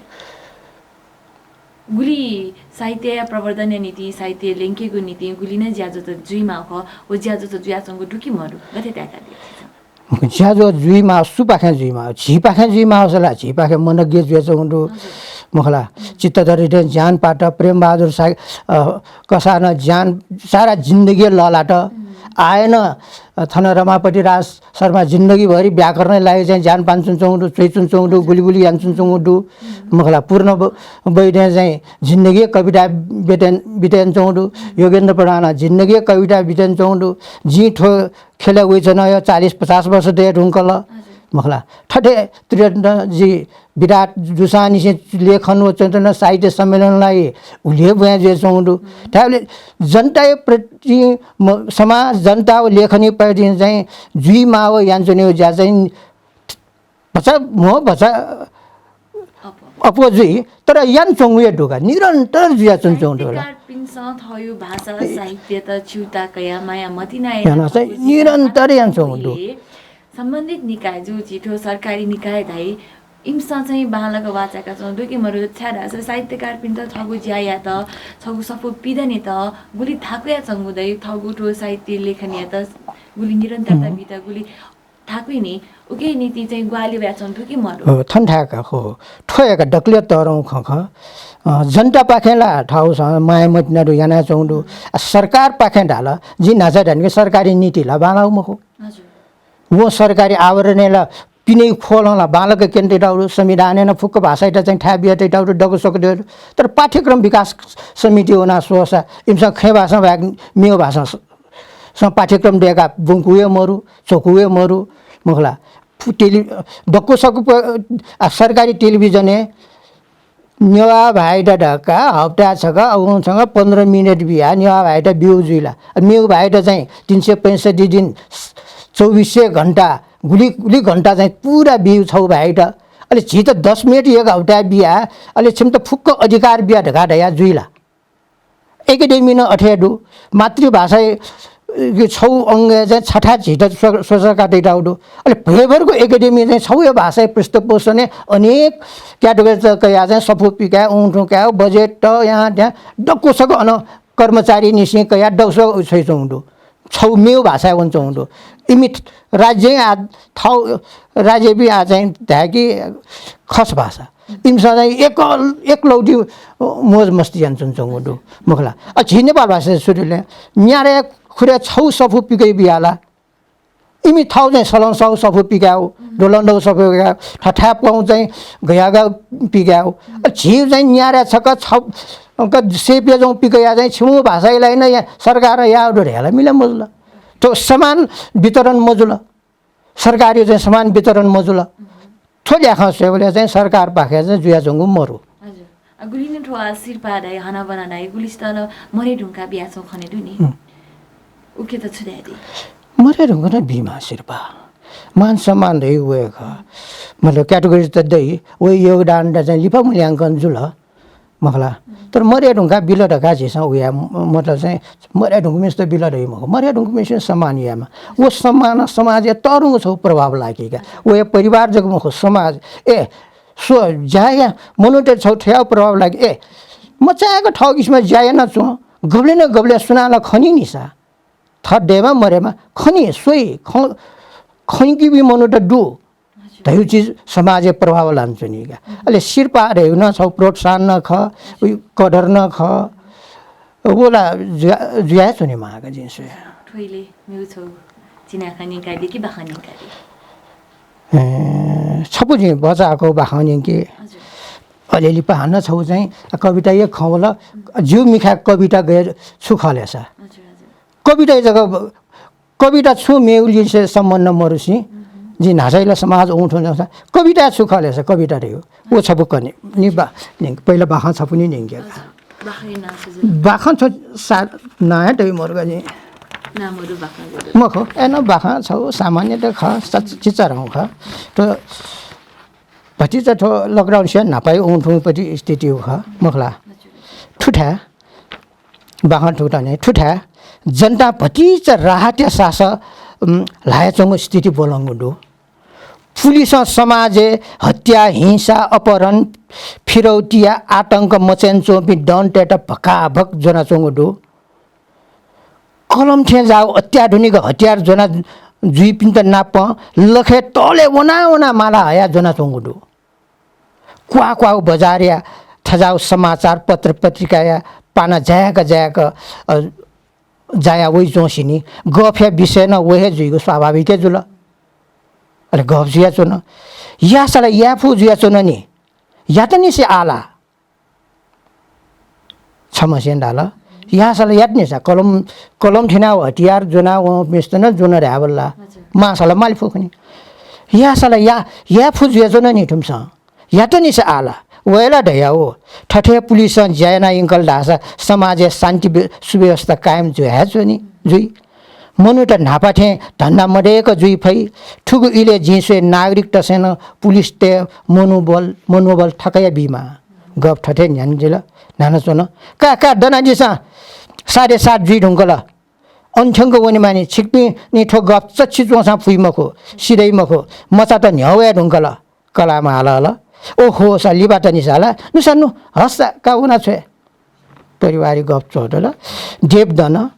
गुलि साहित्यया प्रवर्धनया निंतिं, साहित्य ल्यंकेगु निंतिं गुलि नं ज्याझ्वः जुइमाःगु खः, व ज्याझ्वः जुयाच्वंगु दु कि मरु, गथे धकाः धाये? ज्याझ्वः जुइमाः, सुपाखें जुइमाः? झीपाखें जुइमाःसा ला, झीपाखें मनग्य जुयाच्वंगु दु। हजुर। मखु ला, चित्तधरया थें ज्यान पात, प्रेमबहादुर सा-, अ, कसाःनं ज्यान सारा जिन्दगी लःल्हात। हम्म। आः नं, अ, थन रमापति राज शर्मा जिन्दगीभरि व्याकरणया लागि चाहिँ ज्यान पानाच्वंच्वंगु दु, च्वयाच्वंच्वंगु दु, गुलि गुलि यानाच्वंच्वंगु दु। हम्म। मखु ला, पूर्ण ब-, वैद्यं चाहिँ जिन्दगी कविताय् बितान-, बितानाच्वंगु दु। हम्म। योगेन्द्र प्रधानं जिन्दगी कविताय् बितानाच्वंगु दु। जिं थ्व ख्यलय् वयाच्वनागु चालिस पचास वर्ष दये धुंकल। हजुर। मखु ला, थथे त्रिरत्न जि विराट जूसांनिसें लेखन व चैतन्य साहित्य सम्मेलनया लागि उलि हे ब्वाँय् जुयाच्वंगु दु। हम्म। धायेबलय् जनताया प्रति म-, समाज, जनता व लेखनया प्रति चाहिँ जुइमाःगु यानाच्वनेगु ज्या चाहिँ भचा म्हो भचा अप्वः। अप्वः जुइ, तर यानाच्वंगु हे दु का, निरन्तर जुयाच्वंच्वंगु दु ला। साहित्यकारपिन्सं थःगु भाषा, ए, साहित्यत च्यूताः कयाः माया मतिनाः याना चाहिँ निरन्तर यानाच्वंगु दु। सम्बन्धित निकाय जू, झी थ्व सरकारी निकाय धाइ, इमिसं चाहिँ बांलाक वाःचाय्काच्वंगु दु कि मरु, छाय्धाःसा साहित्यकारपिन्त थःगु ज्यायात, थःगु सफू पिदनेत गुलि थाकुयाच्वंगु दइ, थःगु थ्व साहित्य लेखनयात गुलि निरन्तरता हम्म। बीत गुलि थाकुइ नि, उकिया निंतिं चाहिँ ग्वाहालि वयाच्वंगु दु कि मरु? हो, थन धायेका, हो। थ्व हे का दकलय् तःधंगु खँ खः। अ, जनतापाखें ला थःगु स-, माया मतिना दु यानाच्वंगु दु। आ, सरकारपाखें धाल, जिं न्हाचः धायेधुन कि सरकारी नीति ला बांलाःगु मखु। हजुर। व सरकारी आवरणय् ला पिनेगु ख्वलं ला बांलाक क्यने तइतःगु दु, संविधानय् नं फुक्क भाषायात चाहिँ थाय् बिया तइतःगु दु, दक्वसक्वः दु। तर पाठ्यक्रम विकास समिति वनाः स्वःसा इमिसं खँय् भाषां बाहेक मेगु भाषां स-, सं पाठ्यक्रम दय्काः ब्वंकूगु हे मरु, च्वकूगु हे मरु, मखु ला। फु-, टेलि-, दक्वसक्वः प-, आ, सरकारी टेलिभिजनय् नेवाः भाय्‌त धकाः हप्ताय् छकः, अगमं छकः पन्ध्र मिनेट बियाः नेवाः भाय्‌त ब्यूगु जुइ ला? अले मेगु भाय्‌त चाहिँ तीन सय पैंसठ्ठी दिन, चौबिस सय घण्टा, गुलि, गुलि घण्टा चाहिँ पूरा ब्यूगु छगू भाय्‌त। अले झीत दस मिनेट एक हप्ताय् बियाः, अले छिमित फुक्क अधिकार बिया धकाः धयाः जुइ ला? एकेडेमी नं अथे हे दु। मातृभाषा, अ, छगू अंगय् चाहिँ छथाय् झीत स्व-, स्वसरकार तइतःगु दु। अले भयभरको एकेडेमी चाहिँ छगू हे भाषाया पृष्ठपोषणय् अनेक क्याटेगोरीत कयाः चाहिँ सफू पिकाय्, उं थुं काय्, बजेट त यां त्यां दक्वसक्वः अन कर्मचारीनिसें कयाः दौस छ्वयाच्वंगु दु। छगू मेगु भाषाय् वनाच्वंगु दु। इमि राज्यं आः थः राज्यपिं आः चाहिँ धाय्‌की खस भाषा। इमिसं चाहिँ एक, एकलौटी मोज मस्ती यानाच्वनाच्वंगु दु, मखु ला? अ, झी नेपाल भाषाय् सुरुले न्यारय् खुरय् छगू सफू पिकयाबिया ला? इमि थःगु चाहिँ सलं सःगु सफू पिकायेगु, द्वलं दःगु सफू पिकायेगु, थथाय् प्वंगु चाहिँ गयागः पिकायेगु। अ, झी चाहिँ न्यारय् छकः छ, क, सेपिया जं पिकयाः चाहिँ छिमु भाषाया लागि नं या, सरकारं याःगु दु धयाः ला मिले मजुल। थ्व समान वितरण मजुल। सरकारया चाहिँ समान वितरण मजुल। थ्व ल्याखं स्वयेबलय् चाहिँ सरकारपाखें चाहिँ जुयाच्वंगु मरु। हजुर। अ, गुलिं नं थ्व सिरपाः धाइ, हनाबना धाइ, गुलिसित नं मरे धुंकाः बियाच्वंगु खने दु नि। हुँ। उकियात छु धाये दइ? मरे धुंकाः नं बीमाः सिरपाः। मान सम्मान धइगु वय् खः। मतलब category त दइ, वय् योगदान त चाहिँ लिपा मूल्यांकन जुल। मखु ला? तर मरे धुंकाः बिल धकाः झीसं उया म-, मतलब चाहिँ मरे धुंकूम्हेसित बिल धइ मखु। मरे धुंकूम्हेसित सम्मान यायेमाः। व सम्मानं समाजय् तःधंगु छगू प्रभाव लाकी का। वया परिवार जक मखु, समाज। ए, स्व, ज्या याः, मनूतय् छगू थज्याःगु प्रभाव लाकी। ए, मचायेक थःगु किसिमं ज्या यानाच्वँ। गबलें न गबलें सुनां ला खनी नि सा। थः दयेमा मरेमा खनी, स्वइ, ख-, खंकीपिं मनूत दु। हजुर। धइगु चिज समाजय् प्रभाव लानाच्वनी का। अले सिरपाः धइगु नं छगू प्रोत्साहन नं खः, उइ कदर नं खः। व ला जुया, जुया हे च्वनेमाः का जिं स्वये। थ्व इलय् मेगु छगू चिनाखँ न्यंकादी कि बाखं न्यंकादी? ए, छपु जिं भचा हाकःगु बाखं न्यंके। हजुर। अलिअलि पा हानं छगू चाहिँ कविताया खँ वल, जिगु मिखाय् कविता गय् छु खः ले सा? हजुर, हजुर। कविताया जक कविता छुं मेगुलिसे सम्बन्ध मरुसें, जिं न्हाचः इलय् समाज उं थ्वँ जूसा, कविता छु खः ले सा, कविता धइगु। व छपु कने, नि बा-, नि पहिला बाखं छपु नि न्यंके का। बाखं नां छु जुल? बाखं थ्व सा-, नां हे तइ मरु का जिं। नां मरु बाखं जुल। मखु, अय्‌नं बाखं छगू सामान्य त खः, सा-, चिचाधंगु खः। थ्व भतिचा थ्व lockdown सिया न्हापाया उं थुं परिस्थिति खः, मखु ला? थुथाय् बाखं थुकथं न्यं, थुथाय् जनता भतिचा राहतया सासः, उम्, ल्हायाच्वंगु स्थिति ब्वलंगु दु। पुलिसं समाजय् हत्या, हिंसा, अपहरण, फिरौतिया आतंक मचाय् च्वंपिं डनतय्त भकाभक ज्वनाच्वंगु दु। कलम थें जाःगु अत्याधुनिक हतियार ज्वना जुइपिन्त नाप लखय् तःले वना वना माला हया ज्वनाच्वंगु दु। क्वाः क्वाःगु बजारया थज्याःगु समाचार पत्र पत्रिकाया पाना जाय्‌क जाय्‌क, अ, जाया वइच्वंसेंनि गफया विषय नं व हे जुइगु स्वाभाविक हे जुल। अले गफ जुयाच्वन। याःसा ला याये फु जुयाच्वन नि। यात निसें आः ला। छम्हसिनं धाल, याःसा ला यात निसें, कलम, कलम थेनाः हतियार ज्वना वंपिन्त नं ज्वन धायेबलय् ला। हजुर। माःसा ला माले फु खनी। याःसा ला या, याये फु जुयाच्वन नि थुमिसं। यात निसें आः ला। वय् ला धयागु, थथे पुलिसं ज्या याना यंकल धाःसा समाजय् शान्ति व्य-, सुव्यवस्था कायम जुइ हे जुइ नि, जुइ। मनूत न्हापा थें धन्दा मदय्‌क जुइ फइ। थुगु इलय् जिं स्वये नागरिकतय्‌सं नं पुलिसतय् मनोबल, मनोबल थकया बीमाः। गफ थथे न्ह्यानादिल, न्ह्यानाच्वन। का, का, दनादिसँ। साढे सात जुइ धुंकल। अन थ्यंक वनेमानि, छिकपिनि थ्व गफ चच्छि च्वंसां फुइ मखु, सिधइ मखु। मचात न्ह्यः वये धुंकल। कलाःम्ह हाल हल। ओहो, सा लिबात निसा ला। नुसा नु, हस्सा, का वना छ्वये। परिवारया गफ च्वःतल। देव दन।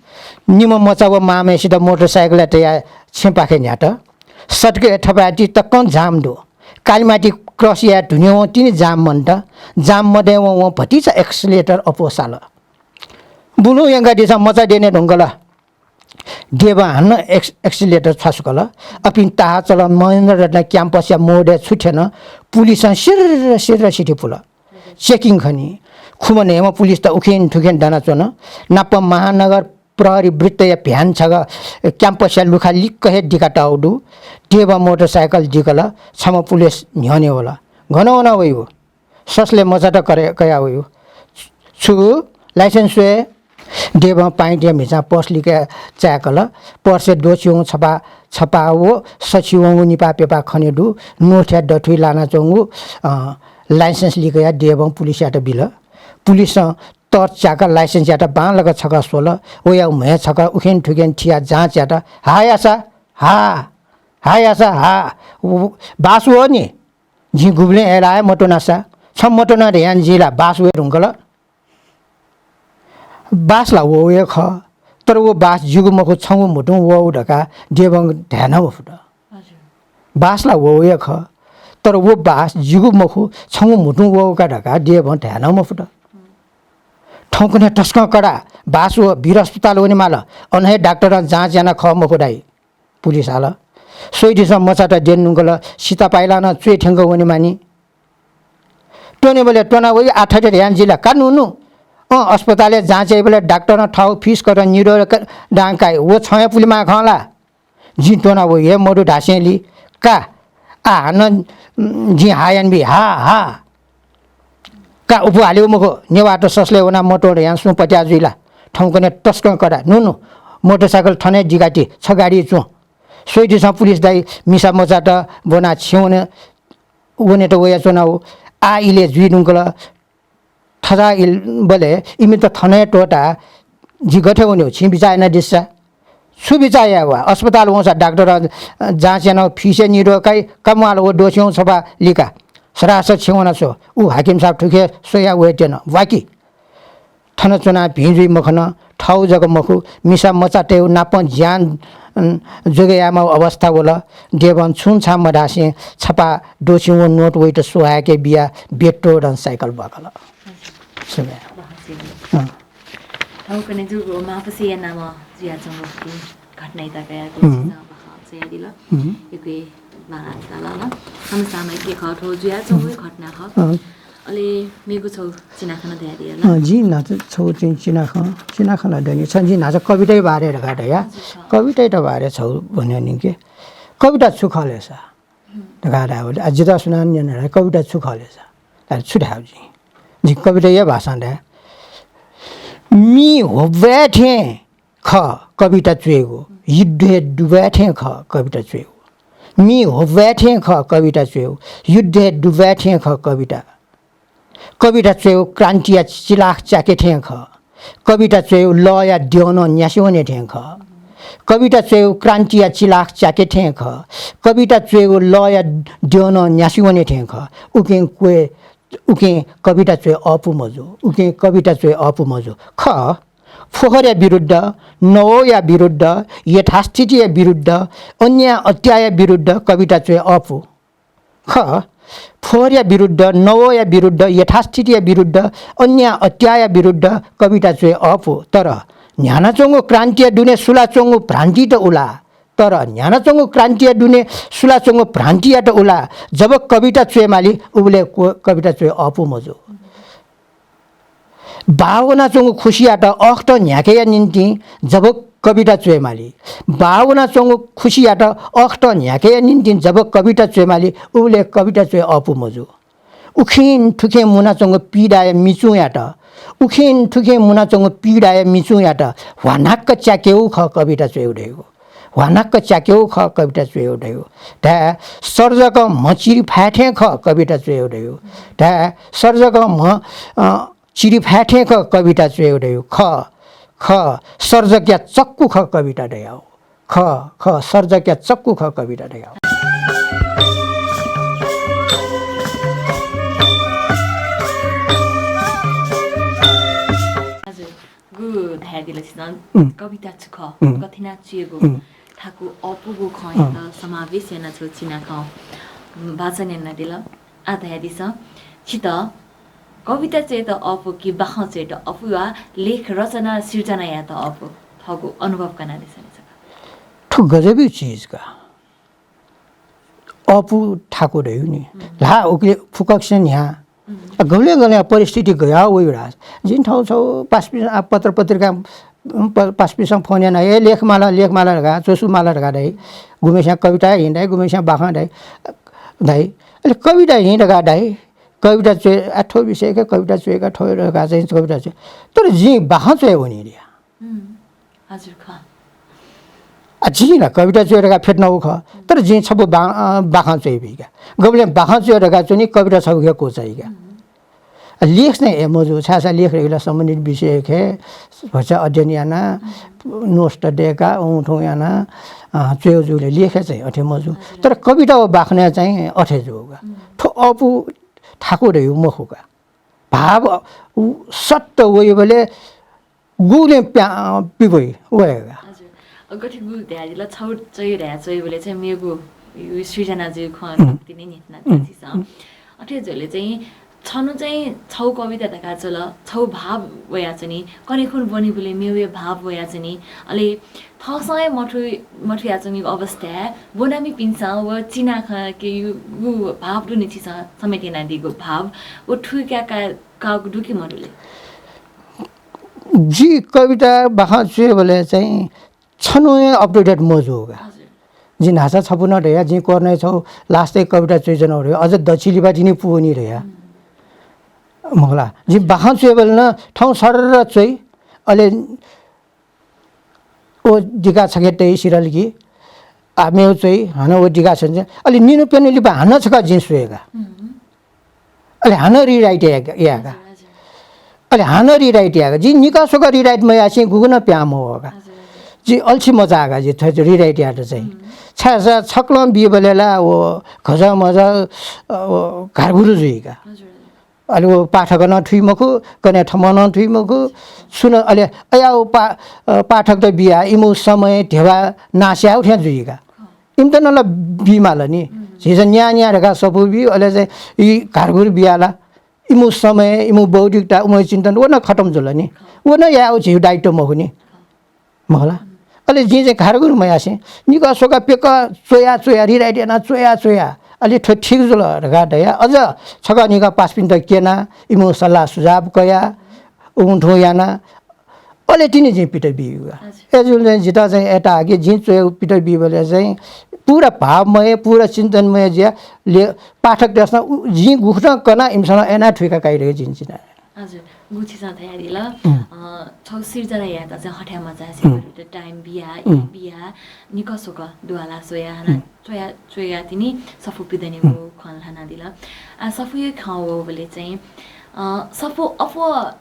निम्ह मचा व मांम्हय्‌सित मोटरसाइकलय् तयाः छेँपाखे न्ह्यात। सडकय् थपाय्‌ति तकं जाम दु। कालिमाटी क्रस याये धुनेवं तिनि जाम मन्त। जाम मदयेवं वं भतिचा accelerator अप्वः साल। बुलुं यंकादिसँ मचा द्यने धुंकल। देवं हानं एक्स-, accelerator छ्वासुकल। अपिं ताहाचलं महेन्द्र रत्न क्याम्पसया मोडय् छु थ्यन, पुलिसं सिर्र सिर्र सिथि पुल। Checking खनी। खुम्ह न्हय्म्ह पुलिसत उखेन थुखेन दनाच्वन। नाप महानगर प्रहरी वृत्तया भ्यान छगः क्याम्पसया लुखा लिक्क हे दिकातःगु दु। देवं मोटरसाइकल दिकल। छम्ह पुलिस न्ह्यःने वल। गन वना वइगु? ससलय् मचात करे-, कया वइगु। छु, license स्वये? देवं पाइँतया म्हिचां purse लिके चाय्‌कल। Purse-य् द्वःछि वंगु छपा, छपा व सछि वंगु निपा प्यपा खने दु। नोथया दथुइ लानाच्वंगु, अ, license लिकयाः देवं पुलिसयात बिल। पुलिसं torch च्याकाः license-यात बांलाक छकः स्वल। वया म्हय् छकः उखेन थुखेन थियाः जाँच यात। हा याःसा, हा, हा याःसा, हा। उ, बास वः नि। जिं गुबलें अय्‌लाः हे मत्वनासा। छं मत्वन धयां जिं ला बास वये धुंकल। बास ला वःगु हे खः, तर व बास जिगु मखु, छंगु म्हुतुं वःगु धकाः देवं धाये नं मफुत। बास ला वःगु हे खः, तर व बास जिगु मखु, छंगु म्हुतुं वःगु का धकाः देवं धाये नं मफुत। थौंकन्हय् तसकं कडा, बास व वीर अस्पताल वनेमाल, अन हे डाक्टरं जाँच यानाः खः मखु धाइ। पुलिस आल। स्वइदिसँ मचात द्यने धुंकल, सितापाइलां नं च्वय् थ्यंक वनेमानि। त्वनेबलय् त्वना वइ, आः थथे धयां जिल का नु नु। अँ, अस्पतालय् जाँच याइबलय् डाक्टरं थःगु फिस कथं निदँ दां काइ, व छं हे पुलेमाः खं ला? जिं त्वना वइ हे मदु धासेंलि का। आः हानं, उम्, जिं हा यानाबी, हा, हा। का उप हालेगु मखु, नेवाःत ससलय् वनाः मतोड यां सुं पत्याः जुइ ला? थौंकन्हय् तसकं कडा। नु नु, मोटरसाइकल थन हे दिकाति, छ गाडी च्वँ। स्वइदिसँ पुलिस दाइ, मिसा मचात ब्वनाः छेँ वने, वनेत वयाच्वनागु। आः इलय् जुइ धुंकल। थजा इलबलय् इमित थन हे त्वःताः जि गथे वनेगु, छिं बिचाः यानादिसँ। छु बिचाः यायेगु? अस्पताल वंसा डाक्टरं जाँच यानाः फिस हे निदँ काइ, का म्वाल व द्वःछिं वंगु छपा लिका। सरासर छेँ वनाः स्व। उ हाकिम साहब थुखे स्वयाः वयेत्यन। वाकि। थन च्वनाः भिं जुइ मखन, थःगु जक मखु, मिसा मचातय्गु नापं ज्यान, अन, जोगे यायेमाःगु अवस्था वल। देवं छुं छां मधासें छपा द्वःछिं वंगु नोट वइत स्वयाके बियाः बेतोडं साइकल ब्वाकल। सुभाय्। अँ। थौंकन्हय् जूगु मांपसेया नामं जुयाच्वंगु घटनायात कयाः हम्म। गुरुजीं बाखं च्वयादिल। हम्म। यक्व बांलाः धाल ला। समसामयिक खः, थ्व जुयाच्वंगु हम्म। घटना खः। अँ। अले मेगु छगू चिनाखँ नं धयादिया ला। अँ, जिं न्हाचः छगू चाहिँ चिनाखँ, चिनाखँ ला दनि। छ जिं न्हाचः कविताया बारे धकाः धया। हजुर, छ। कविताया बारे छगू भन्यो निंके। कविता छु खः ले सा? हम्म। धकाः धायेबलय्, आ, जितः सुनानं न्यन धाःसा कविता छु खः ले सा? धाःसा छु धायेगु जिं? जिं कविताया भाषां धाये। मि हुब्वाय् थें खः कविता च्वयेगु, युद्धय् दुब्वाय् थें खः कविता च्वयेगु। मि हुब्वाय् थें खः कविता च्वयेगु, युद्धय् दुब्वाय् थें खः कविता। कविता च्वयेगु क्रान्तिया चिलाख च्याके थें खः। कविता च्वयेगु लःया द्यःनं न्यासि वने थें खः। कविता च्वयेगु क्रान्तिया चिलाख च्याके थें खः। कविता च्वयेगु लःया द्यःनं न्यासि वने थें खः। उकिं क्वय्, उकिं कविता च्वये अःपु मजू। उकिं कविता च्वये अःपु मजू। खः, फोहोरया विरुद्ध, नवःया विरुद्ध, यथास्थितिया विरुद्ध, अन्याय अत्याया विरुद्ध कविता च्वये अःपु। खः, फोहोरया विरुद्ध, नवःया विरुद्ध, यथास्थितिया विरुद्ध, अन्याय अत्याया विरुद्ध कविता च्वये अःपु। तर न्ह्यानाच्वंगु क्रान्तिया दुने सुलाच्वंगु भ्रान्तित उला। तर न्ह्यानाच्वंगु क्रान्तिया दुने सुलाच्वंगु भ्रान्तियात उला। जब कविता च्वयेमाली, उबलय् क्व-, कविता च्वये अःपु मजू। बाः वनाच्वंगु खुसियात अःखतं न्ह्याकेया निंतिं जब कविता च्वयेमाली, बाः वनाच्वंगु खुसियात अःखतं न्ह्याकेया निंतिं जब कविता च्वयेमाली, उबलय् कविता च्वये अःपु मजू। उखें थुखें मुनाच्वंगु पीडाया मिचुंयात, उखें थुखें मुनाच्वंगु पीडाया मिचुंयात ह्वानाक्क च्याकेगु खः कविता च्वयेगु धइगु। ह्वानाक्क च्याकेगु खः कविता च्वयेगु धइगु। धाये सर्जकं म्ह चिरिफाय् थें खः कविता च्वयेगु धइगु। धाये सर्जकं म्ह, अ, चिरिफाय् थें खः कविता च्वयेगु धइगु। खः, खः, सर्जकया चक्कु खः कविता धयागु। खः, खः, सर्जकया चक्कु खः कविता धयागु। हजुर। गु धयादिल छिं, उम्। कविता छु खः, उम्। गथे यानाः च्वयेगु, उम्। थाकु अःपुगु खँयात उम्। समावेश यानाः छगू चिनाखँ, उम्, वाचन यानादिल। आः धयादिसँ, छित कविता च्वयेत अःपु कि बाखं च्वयेत अःपु वा लेख रचना सिर्जना यायेत अःपु, थःगु अनुभव कनादिसँ नि छकः। थ्व गजबया चिज का। अःपु थाकु धइगु नि। हम्म। ल्हाः उकिं फुक्कसिनं न्ह्याः। हम्म। आ, गबलें गबलें परिस्थिति गज्याः वइ धाःसा। जिं थौं छगू पासापिं, आ, पत्र पत्रिका, उम्, प-, पासापिन्सं फोन यानाः, "ए, लेख माल, लेख माल" धकाः, "च्वसु माल" धकाः धाइ। गुम्हेस्यां कविता हिं धाइ, गुम्हेस्यां बाखं धाइ, धाइ। अले कविता हिं धकाः धाइ। कविता च्वये, आ, थ्व विषयके कविता च्वयेका, थ्व धकाः चाहिँ कविता च्वये। तर जिं बाखं च्वये वनी रे। हम्म। हजुर, खः। आ, जिं ला कविता च्वये धकाः फ्यतुनागु खः, तर जिं छपु बा-, अ, बाखं च्वये बी का। गबलें बाखं च्वये धकाः च्वनी, कविता छपु हे क्वचाइ का। हम्म। आ, लेख चाहिँ हे मजू, छाय्‌धाःसा लेख धइगु ला सम्बन्धित विषयके भचा अध्ययन याना, हम्म। नोट्स त दय्‌का, उं थुं याना, अ, च्वयेगु जूगुलिं लेख चाहिँ अथे मजू। हजुर। तर कविता व बाखनय् चाहिँ अथे जू का। हम्म। थ्व अःपु थाकु धइगु मखु का। भाव उ सत्त वइबलय् गुलिं प्या-, पिबइ, वयेगा। हजुर। अ, गथे गु धयादिल, छौ च्वय् धया च्वय्‌बलय् चाहिँ मेगु यु सृजना जुइ खँ उम्। तिनि नितना उम्। त्यासिसं। उम्। अथे जुले चाहिँ छनु चाहिँ छौ कविता धका चल, छौ भाव वयाचनी, कनेखुन बनिबलय् मेवे भाव वयाचनी, अले थःसं हे मथु-, मथुयाचनीगु अवस्थाय् ब्वनामिपिन्सं व चिना खँ के यु, गु भाव दुनिथिसं समेत यानादीगु भाव व थुइका का-, कागु दु कि मदुले? जि कविता बाखं च्वय्‌बलय् चाहिँ छन्हु हे up to date मजूगु का। हजुर। जिं न्हाचा छपु नं धया, जिं कोरोनाय् छौ last-य् कविता च्वइच्वनागु धया, अझ दछि लिपा तिनि पूवनी धया। हुँ। मखुला, जिं बाखं च्वय्‌बलय् नं थौं सरर च्वइ, अले व दिका छखे तइ सिरल कि, आ, मेव च्वइ, हानं व दिका छखे, अले निन्हु प्यन्हु लिपा हानं छकः जिं स्वयेगा। हुँ। अले हानं rewrite यायेगा, यायेगा। हजुर, हजुर। अले हानं rewrite यायेगा। जिं निकः स्वकः rewrite मयासें गुगु नं प्यां मवःगा। हजुर, हजुर। जिं अल्छी मचाःगा, जिं थ्व rewrite यायेत चाहिँ। हुँ। छाय्‌धाःसा छकलं बीबलय् ला व घजंमजं, अ, व घारघुरु जुइगा। हजुर, हजुर। अले व पाठक नं थुइ मखु, कन्हय् थम्हं नं थुइ मखु, सुं नं अले अया व पा-, अ, पाठकत बिया इमु समय, धेबा नाश याउ थें जुइगा। इमित नं ला बीमाल नि। हुँ। झीसं न्याः न्याः धकाः सफू बी, अले चाहिँ यी घारघुरु बिया ला इमु समय, इमु बौद्धिकता, उमु चिन्तन व नं खतम जुल नि। व नं याउ झीगु दायित्व मखु नि। मखुला। अले जिं चाहिँ घारघुरु मयासें निकः स्वकः प्यकः च्वया च्वया, rewrite याना च्वया च्वया, अले थ्व ठीक जुल धकाः धया। अझ छकः निकः पासापिन्त क्यना, इमु सल्लाह सुझाव कया, उं थुं याना, अले तिनि जिं पित बीगु। हजुर। अय्‌जूगुलिं चाहिँ जितः चाहिँ अय्‌ता कि जिं च्वय् पित बीबलय् चाहिँ पूरा भावमय, पूरा चिन्तनमय जुया ले पाठकतय्‌सं उ-, जिं गुकथं कना इमिसं नं अय्‌नं थुइका काइ धकाः जिं चिना। हजुर, गुथिसं धयादिल, उम्। अ, छौ सिर्जना यायेत चाहिँ हथाय् मचासे उम्। time बिया, उम्। बिया, निकः स्वकः दुवाला स्वया, हाना उम्। च्वया, च्वया तिनि सफू पिदनेगु उम्। खँ ल्हानादिल। आ, सफूया खँ वःबलय् चाहिँ, अ, सफू अप्वः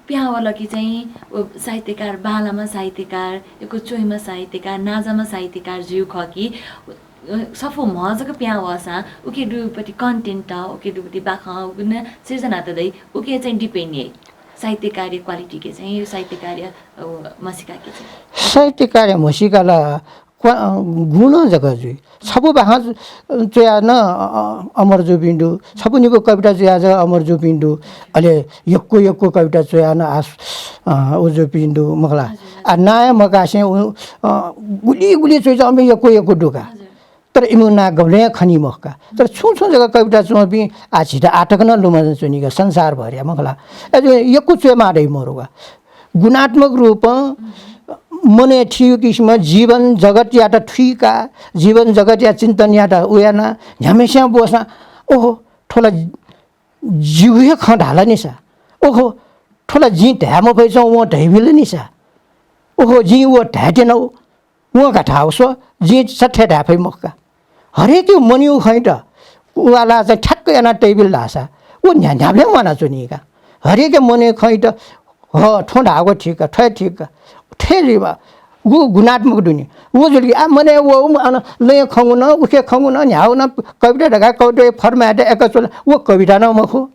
प्यां वल कि चाहिँ व साहित्यकार, बांलाम्ह साहित्यकार, यक्व च्वइम्ह साहित्यकार, नांजाम्ह साहित्यकार जुइगु खः कि, अ, सफू म्ह जक प्यां वःसां उके दुपति content, उके दुपति बाखं, उके न सिर्जना त दइ, उके चाहिँ depend याइ। साहित्यकारया quality के चाहिँ, साहित्यकारया, अ, म्हसीका के चाहिँ। साहित्यकारया म्हसीका ला क्वा-, गुणं जक जुइ। छपु बाखं च्वयाः नं, अ, अ, अमर जूपिं दु। छपु निपु कविता च्वयाः जक अमर जूपिं दु। अले यक्व यक्व कविता च्वयाः नं आस-, अ, उ जूपिं दु, मखुला। आ, नांया मकासें उ, अ, गुलि गुलि च्वइच्वंपिं यक्व यक्व दु का। तर इमिगु नां गबलें खनी मखु का। तर छुं छुं जक कविता च्वंपिं आ झीत आःतक नं लुमं च्वनी का, संसारभरया, मखुला। अले यक्व च्वयेमाः धइ मरु का। गुणात्मक रूपं मनय् थीगु किसिमं जीवन जगतयात थुइका, जीवन जगतया चिन्तनयात उयाना न्ह्याम्हेस्यां ब्वसां, ओहो, थ्व ला जिगु हे खँ धाल नि सा। ओहो, थ्व ला जिं धाये मफइच्वं वं धयाबिल नि सा। ओहो, जिं व धायेत्यनागु, वं का धाःगु स्व, जिं सत्य धाये फइ मखु का। हरेक मनयु खँयात उवाला चाहिँ ठ्याक्क याना तइबिल धाःसा व न्ह्या-, न्ह्याबलें म्वानाच्वनी का। हरेक मनयु खँयात ह, थ्वं धाःगु ठीक का, थ्व हे ठीक का, थ्व हे जुइबा। गु गुणात्मक दुनि। व जुल कि आ मनय् व अन लँय् खंगु नं, उखे खंगु नं, न्ह्यागु नं, कविता धकाः कविताया format एक चल, व कविता नं मखु,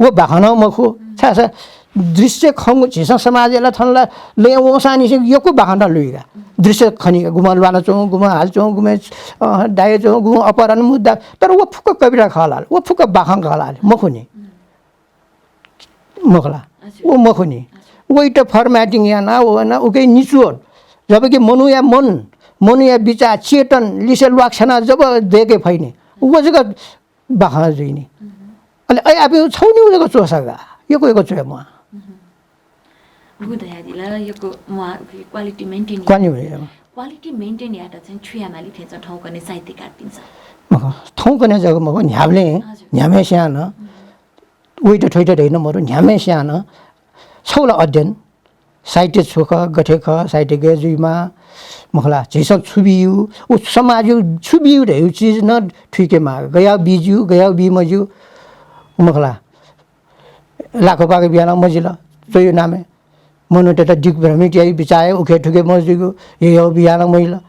व बाखं नं मखु। छाय्‌धाःसा दृश्य खंगु झीसं समाजय् ला थन ला लँय् वंसांनिसें यक्व बाखंत लुइका। दृश्य खनी का, गुम्ह ल्वानाच्वंगु, गुम्ह हालाच्वंगु, गुम्ह, अ, दायाच्वंगु, गुम्ह अपहरण मुद्दा, तर व फुक्क कविता खः ला, व फुक्क बाखं खः ला, मखु नि। मखुला। हजुर। व मखु नि। हजुर। वइत formatting याना, व याना, उके निचोड। जबकि मनूया मन, मनूया बिचाः, चेतन, लिसे ल्वाक्छ्याना जब दय्‌के फइ नि, व जक बाखं जुइ नि। अले अय्‌यापिं छौ निगू जक च्वःसा का, यक्व यक्व च्वये म्वाः। गु धयादिल, यक्व म्वाः, उके quality maintain। Quality maintain। Quality maintain यायेत चाहिँ छु यायेमाली थें चाहिँ थौंकन्हय् साहित्यकारपिन्सं? मखु, थौंकन्हय् जक मखु, न्ह्याबलें, हजुर। न्ह्याम्हेस्यां नं। वइत थ्वइत धइन मरु, न्ह्याम्हेस्यां नं छौ ला अध्ययन, साहित्य छु खः, गथे खः, साहित्य गय् जुइमाः, मखुला, झीसं छु बियु, उ समाजयु छु बियु धयु चिज नं थुइकेमाः, गयाउ बिज्यु, गयाउ बी मज्यु, मखुला, लाखोपाख बियानं मजिल, च्वयु नामय्। मनूतय्‌त दिग्भ्रमित याइ, बिचाः याइ, उखे थुखे मजुइगु, ययौ बियानं मजिल।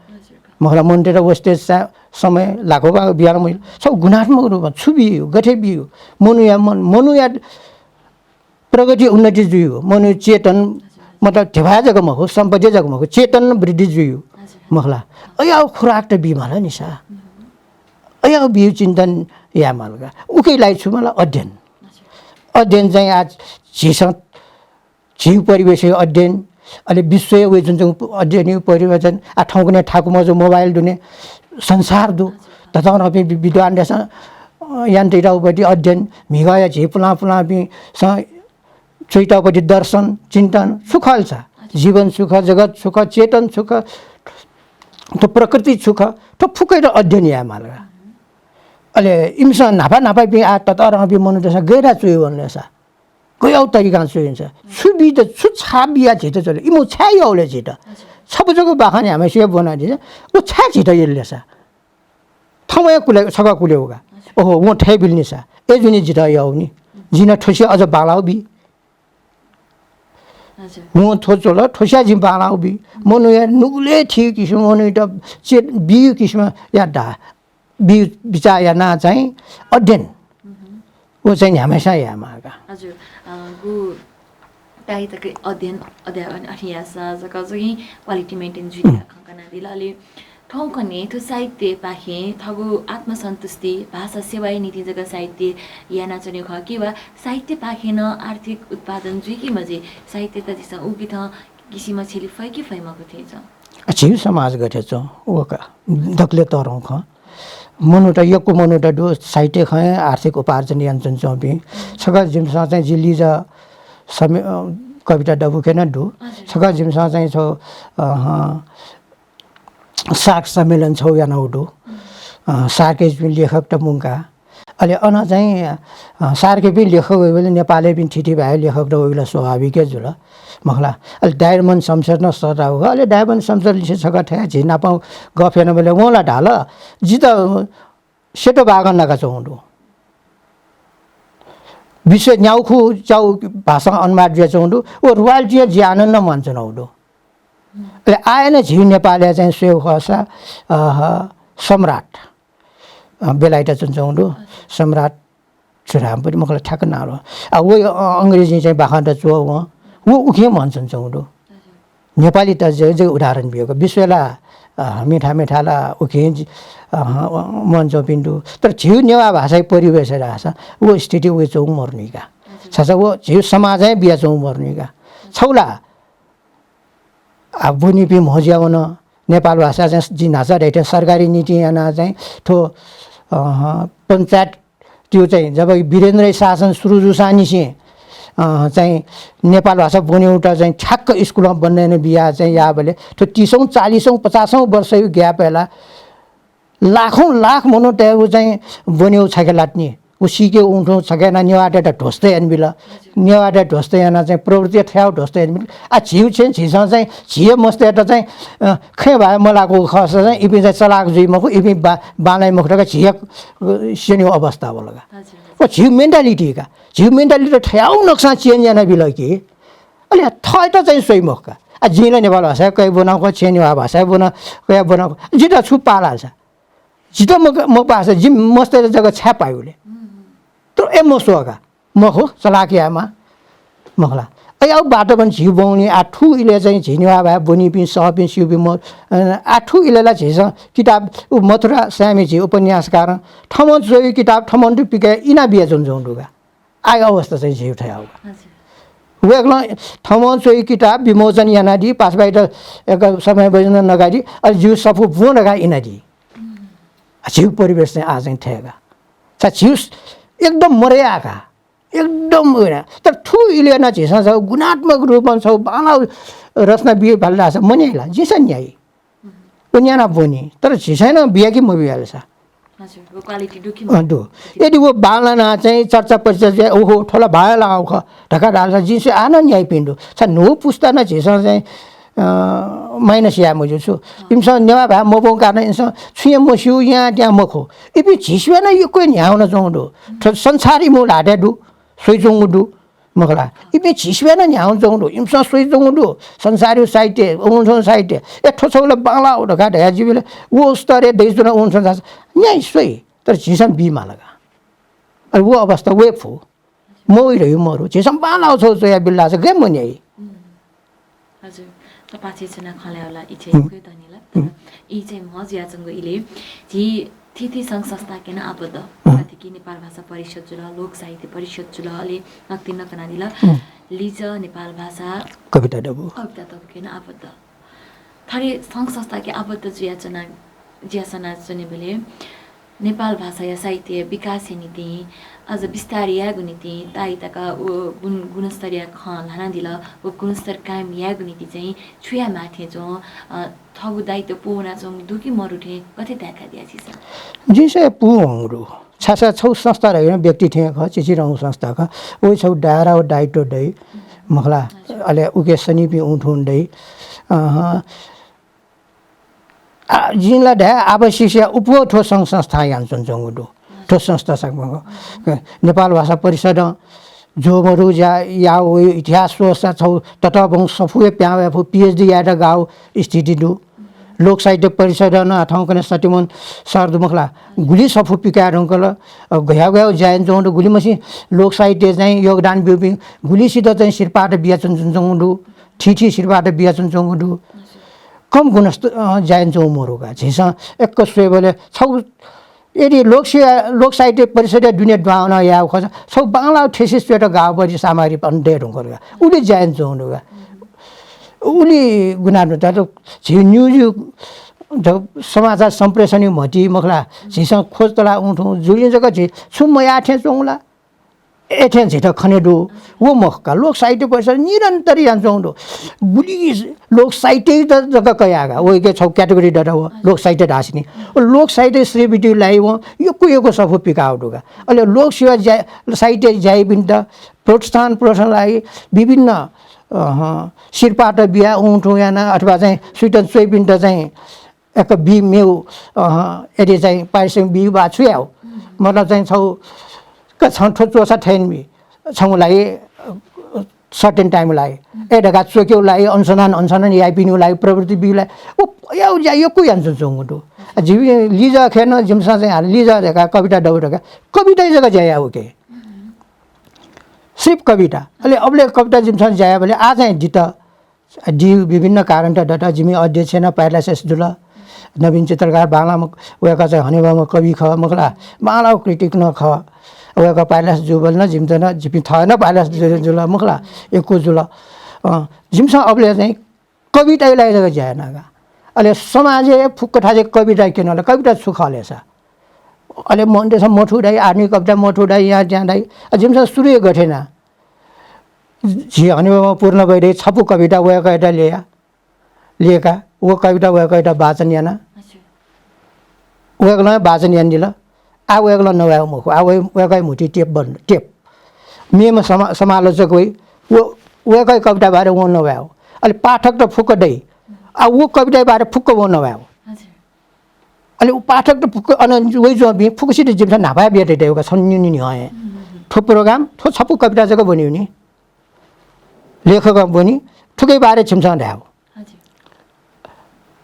मखुला, मनूतय्‌त वस्ते सा-, समय लाखोपाख बियानं मजिल। छौ गुणात्मक रूपमा छु बियु, गथे बियु, मनूया मन, मनूया प्रगति उन्नति जुइगु, मनूया चेतन मतलब, धिबा जक मखु, सम्पत्ति जक मखु, चेतन वृद्धि जुइ। हजुर। मखुला। अज्याःगु खुराक त बी माल नि सा। अज्याःगु बीगु चिन्तन याये माल का। उकिया लागि छु माल? अध्ययन। हजुर। अध्ययन चाहिँ आः झीसं झीगु परिवेशया अध्ययन, अले विश्वया वइच्वंच्वंगु अध्ययन, परिवर्तन, आः थौंकन्हय् थाकु मजू मोबाइल दुने संसार दु। हजुर। ततःधंपिं वि-, विद्वानतय्सं, अ, यानातयागु पति अध्ययन, म्हिगःया झी पुलां पुलांपिंसं च्वयातःगु पति दर्शन, चिन्तन, छु खः ले सा? हजुर। जीवन छु खः, जगत छु खः, चेतन छु खः, थ्व प्रकृति छु खः, थ्व फुक्कयात अध्ययन याये माल का। अले इमिसं न्हापा न्हापापिं आः ततःधंपिं मनूतय्सं गय् धाये च्वयावन ले सा? गज्याःगु तरिकां च्वयावन ले सा? छु बीत, छु छाय् बियाः झीत च्वल? इमिगु छाय् यः ले झीत? छपु जक बाखं न्ह्याम्हसिया ब्वनादिल, व छाय् झीत यल ले सा? थौंया कुले, छकः कुले वः का। ओहो, वं थथे बिल नि सा। अय् जुनि जितः यः नि। जिं नं थ्वसिया अझ बांलाउ बी। हजुर। वं थ्व च्वल, थ्वसिया जिं बांलाउ बी। मनूया नुगलय् थी किसिम, मनूयात चे-, बीगु किसिमया धा-, बी-, बिचाः यानाः चाहिँ अध्ययन। व चाहिँ न्ह्याम्हस्यां याये माः का। हजुर, अ, गु ताइ तक अध्ययन, अध्ययन अथे याःसा जक चाहिँ quality maintain जुइ धकाः खँ कनादिल। अले थौंकन्हय् थ्व साहित्यपाखें थःगु आत्मसन्तुष्टि, भाषा सेवाया निंतिं जक साहित्य यानाच्वनेगु खः कि वा साहित्यपाखें नं आर्थिक उत्पादन जुइ कि मजुइ? साहित्य त झीसं उकिथं किसिमं छ्यले फइ कि फइ मखु थें च्वं? अ, झीगु समाज गथे च्वं, व का, दकलय् तःधंगु खँ। मनूत, यक्व मनूत दु, साहित्य खँय् आर्थिक उपार्जन यानाच्वंपिं। छकः जिमिसं चाहिँ जि लिजा समे-, अ, कविता दबू खँय् नं दु। हजुर। छकः जिमिसं चाहिँ छगू, अ, हँ, सार्क सम्मेलन छगू यानागु दु। अ, सार्कय् जिपिं लेखकत मुंका। अले अन चाहिँ, अ, सार्कय् पिं लेखक वइबलय् नेपालय् पिं थीथी भाय् लेखकत वइबलय् स्वाभाविक हे जुल, मखुला। अले डायमन्ड शमशेर नं सःतागु खः। अले डायमन्ड शमशेर लिसे छकः थथे झी नाप गफ यानाबलय् वं ला धाल, जितः सेतो बागं नाकाच्वंगु दु। विश्वय् न्यागू खुच्यागू भाषां अनुवाद जुयाच्वंगु दु। व royalty-या ज्यानं नं म्वानाच्वनागु दु। अले आः यानाः झी नेपालय् चाहिँ स्वयेगु खःसा, अह, सम्राट, अ, बेलायत च्वनाच्वंगु दु। सम्राट चुडामणि मखुला, ठ्याक्क नां ल्वः। आ, व, अ, अंग्रेजी चाहिँ बाखंत च्वः वं। व उखें म्वानाच्वनाच्वंगु दु। नेपालीत जक, जक उदाहरण बियागु। विश्वय् ला, अ, मेथाय् मेथाय् ला उखें जि-, अ, म्वानाच्वंपिं दु। तर झीगु नेवाः भाषाया परिवेशय् धाःसा व स्थिति वयाच्वंगु मरुनि का। छाय्‌धाःसा व झीगु समाजं बियाच्वंगु मरुनि का। छगू ला आ, ब्वनीपिं म्हो जुयावन। नेपाल भाषा चाहिँ जिं न्हाचः धयाथें सरकारी नीति यानाः चाहिँ थ्व, अ, पञ्चायत त्यो चाहिँ जब वीरेन्द्रया शासन सुरु जूसांनिसें, अ, चाहिँ नेपाल भाषा ब्वनेगुत चाहिँ ठ्याक्क स्कुलं बन्द यानाबियाः चाहिँ याःबलय् थ्व तीसौँ, चालिसौँ, पचासौँ वर्षया gap-य् ला लाखौं लाख मनूतय्‌गु चाहिँ ब्वनेगु छखे लात नि। व सीके उंथुं छखे यानाः नेवाःतय्‌त ध्वस्त यानाबिल। नेवाःतय्‌त ध्वस्त यानाः चाहिँ प्रवृत्ति थ्याउ ध्वस्त यानाबिल। आ, झीगु छेँ झीसं चाहिँ झी हे मस्तय्‌त चाहिँ, अ, खँय् भाय् मलाकूगु खःसा चाहिँ इपिं चाहिँ चलाक जुइ मखु, इपिं बा-, बांलाइ मखु धकाः झी हे, अ, स्यनेगु अवस्था वल का। हजुर। व झीगु mentality का। झीगु mentality थ्याउ नकसां change यानाबिल कि अले थःत चाहिँ स्वइ मखु का। आ, जिं ला नेपाल भाषाय् कयाः ब्वनागु खः, छेँ नेवाः भाषाय् ब्वना, कयाः ब्वनागु खः। जितः छु पाः ला सा? जितः मक-, मपाःसा जि मस्तय्‌त जक छाय् पायु ले? तर ए मस्वः का। मखु, चलाक यायेमाः। मखुला। अज्याःगु वातावरण झी ब्वंगुलिं आ थ्व इलय् चाहिँ झी नेवाः भाय् ब्वनीपिं, सःपिं, स्यूपिं म-, अ, आ थ्व इलय् ला झीसं किताब, उ मथुरा स्यामी झी उपन्यासकारं थःम्हं च्वयागु किताब थःम्हं तुं पिकाः इनाबियाच्वनाच्वंगु दु का। आःया अवस्था चाहिँ झीगु थ्याःगु का। हजुर। वय्‌कलं थःम्हं च्वयागु किताब विमोचन यानादी, पासाबाइत एक समय बजेनं नकादी, अले जिगु सफू ब्वँ धकाः इनादी। आ, झीगु परिवेश चाहिँ आः चाहिँ थथे का। सा झीगु एकदम मरया का। एकदम मरया। तर थ्व इलय् नं झीसं छगू गुणात्मक रूपं छगू बांलाःगु रचना बी धाःसा मन्याइ ला? जिं सा न्याइ। व न्याना ब्वनी। तर झीसं नं बिया कि मबिया ले सा? हजुर, व quality दु कि अँ, दु। यदि व बांलानाः चाहिँ चर्चा परिचर्चा जुयाः, ओहो, थ्व ला बांलाःगु खः धकाः धाःसा जिं सा आः नं न्याइपिं दु। सा न्हू पुस्ता नं झीसं चाहिँ, अ, minus याये मज्यू छु। इमिसं नेवाः भाय् मब्वंगु कारणं इमिसं छुं हे मस्यू, यां त्यां मखु। इपिं झी सिवाय् नं यक्व हे न्ह्याः वनाच्वंगु दु। थ्व संसार इमिगु ल्हातय् दु, स्वइच्वंगु दु। मखुला। इपिं झी सिवाय् नं न्ह्याः वनाच्वंगु दु। इमिसं स्वइच्वंगु दु। संसारया साहित्य, उलुथ्व साहित्य। ए, थ्व छगू ला बांलाःगु धकाः धयाजुइबलय् व स्तरय् दइच्वन उलुथ्व धाःसा न्याइ, स्वइ। तर झीसं बी माल का। अले व अवस्था वये फु। मवइ धइगु मरु। झीसं बांलाःगु छगू च्वयाबिल धाःसा गय् मन्याइ। हजुर, त पाछे छुना खँ ल्हायेबलय् इच्छा हुँ। यक्व दनि ला, हुँ। तर ई चाहिँ म्ह जुयाच्वंगु इलय् झी थीथी संघ संस्थाके नं आबद्ध। हुँ। जस्तै कि नेपाल भाषा परिषद जुल, लोक साहित्य परिषद जुल, अले नकतिनि नं कनादिल। हुँ। लिज नेपाल भाषा कविता दबू। कविता दबूके नं आबद्ध। थथे संघ संस्थाके आबद्ध जुयाच्वना, जुयाच्वनाच्वनेबलय् नेपाल भाषाया साहित्यया विकासया निंतिं अझ विस्तार यायेगु निंतिं ताःई तक व गुण-, गुणस्तरया खँ ल्हानादिल, व गुणस्तर कायम यायेगु निंतिं चाहिँ छु यायेमाः थें च्वं, अ, थःगु दायित्व पूवनाच्वंगु दु कि मरु थें गथे ताय्कादिया छिसं? जिं सः पूवंगु दु। छाय्सा छगू संस्था धइगु नं व्यक्ति थें खः, चिचिधंगु संस्था खः। व छगू दायरा व दायित्व दइ, मखु ला? हजुर। अले उके सनिपिं उं थुं दइ। अहँ। आ, जिं ला धाये आवश्यकया उपभोग थ्व संघ संस्थां यानाच्वनाच्वंगु दु। थ्व संस्था साकमक। नेपाल भाषा परिषदं ज्वः मदु ज्या याः वइ, इतिहास स्वःसा छगू ततःधंगु सफू हे प्याहां वये फु, PhD यायेत गाःगु स्थिति दु। लोक साहित्य परिषदं नं थौंकन्हय् सत्यमोहन सर दु मखु ला, गुलि सफू पिकाये धुंकल, अ, गह्याः गह्याः ज्या यानाच्वंगु दु, गुलिमछि लोक साहित्य चाहिँ योगदान ब्यूपिं गुलिसित चाहिँ सिरपाः बियाच्वनाच्वंगु दु, थीथी सिरपाः बियाच्वनाच्वंगु दु। कम गुणस्त-, अ, ज्या यानाच्वंगु मरु का। झीसं यक्व स्वयेबलय् छगू यदि लोक से-, लोक साहित्य परिषदया दुने दुहां वनाः यायेगु खःसा छगू बांलाःगु thesis च्वयेत गाःगु बढी सामग्री अन दये धुंकल का। उलि ज्या यानाच्वंगु दु का। उलि गुनादु त झी news द समाचार सम्प्रेषणया म्हति मखु ला, झीसं खोज तलाः उं थुं जुलिं जक झी छुं मयाः थें च्वंगु ला? अथे झीत खने दु। व मखु का, लोक साहित्य परिषद निरन्तर यानाच्वंगु दु। गुलि लोक साहित्य त जक कयाः का, वइके छगू category दत व लोक साहित्य धाःसा नि। व लोक साहित्य श्रीवृद्धिया लागि वं यक्व यक्व सफू पिकाःगु दु का। अले लोक सेवा ज्या-, साहित्य ज्या याइपिन्त प्रोत्साहन, प्रोत्साहन लागि विभिन्न, अहँ, सिरपाः बियाः उं थुं यानाः अथवा चाहिँ सुइत च्वइपिन्त चाहिँ एक बी मेउ, अहँ, यदि चाहिँ पारिश्रमिक बी वा छु याउ, मतलब चाहिँ छगू क छं थ्व च्वःसा थय् नि बी, छंगु लागि, अ, certain time लागि। ए धकाः च्वकेगु लागि, अनुसन्धान, अनुसन्धान याइपिनिगु लागि, प्रवृत्ति बी लागि, व याउ ज्या यक्व यानाच्वंगु दु। जिमि लिज खय् नं जिमिसं चाहिँ हाल लिज धकाः कविता दबू धकाः, कविता जक ज्या याउ के। सिर्फ कविता। अले अबले कविता जिमिसं ज्या याबलय् आः चाहिँ दित दी विभिन्न कारणत दत। जिमि अध्यक्ष नं paralysis जुल। नवीन चित्रकार बांलाःम्ह वय्कः चाहिँ हनेबहःम्ह कवि खः मखु ला, बांलाःगु critic नं खः। वय्कः paralysis जूबलय् नं जिमित नं, जिपिं थः नं paralysis जु-, जुल मखु ला, यक्व जुल। अँ, जिमिसं अबलय् चाहिँ कविताया लागि जक ज्या याना का। अले समाजय् फुक्क थासय् कविता क्यनाः ला, कविता छु खः ले सा? अले मनूतय्सं मथू धाइ, आधुनिक कविता मथू धाइ, याँ त्याँ धाइ। अ, जिमिसं सुरु हे गथे याना। झी हनेबहःम्ह पूर्ण वैद्यया छपु कविता वय्कःयात ल्यया, ल्यय्का, व कविता वय्कःयात वाचन याना। अच्छा। वय्कलं वाचन यानादिल। आः वय्कलं नवायेगु मखु, आः वय्-, वय्कःया म्हुतुइ tape बन्द, tape। मेम्ह समा-, समालोचक वइ, व, वय्कःया कविता बारे वं नवायेगु। अले पाठकत फुक्क दइ। आः व कविताया बारे फुक्क वं नवायेगु। अच्छा। अले उ पाठकत फुक्क अन वइच्वंपिं फुक्कसित जिमिसं न्हापा बियातइ धयागु का, छन्हु न्हिं न्हिं हे। हम्म, हम्म। थ्व program, थ्व छपु कविता जक ब्वनीगु नि। लेखकं ब्वनी, थुकिया बारे छिमिसं धायेगु। हजुर।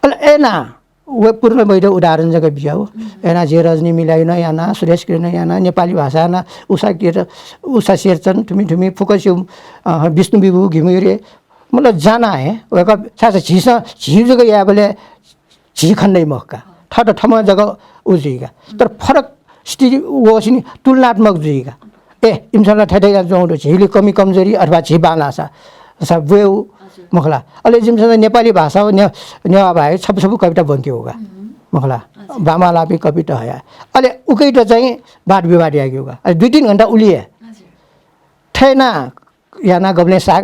अले अय्ना, व पूर्ण वैद्यया उदाहरण जक बियागु। हम्म। अय्ना झी रजनी मिलायो नं याना, सुरेश किरण नं याना, नेपाली भाषां नं उषा किर-, उषा शेरचन, थुमि थुमि फुक्कसित, अ, विष्णु विभु घिमिरे, मतलब जाना हे, वय्कः छाय्सा झीसं, झी जक यायेबलय् झी खने दइ मखु का। थःत थम्हं जक उ जुइ का। तर फरक स्थिति वःसा नि तुलनात्मक जुइ का। ए, इमिसं ला थथे यानाच्वंगु दु, झीगुलि कमी कमजोरी अथवा झी बांलाःसा, सा ब्वयेगु हजुर। मखु ला। अले जिमिसं नेपाली भाषा व ने-, नेवाः भाय् छपु छपु कविता ब्वंकेगु का। हम्म। मखु ला। हजुर। बांबांलाःपिं कवित हया। अले उकियात चाहिँ वाद विवाद याकेगु का। अले दुई तीन घण्टा उलि हे। हजुर। थथे याना याना गबलें सा-,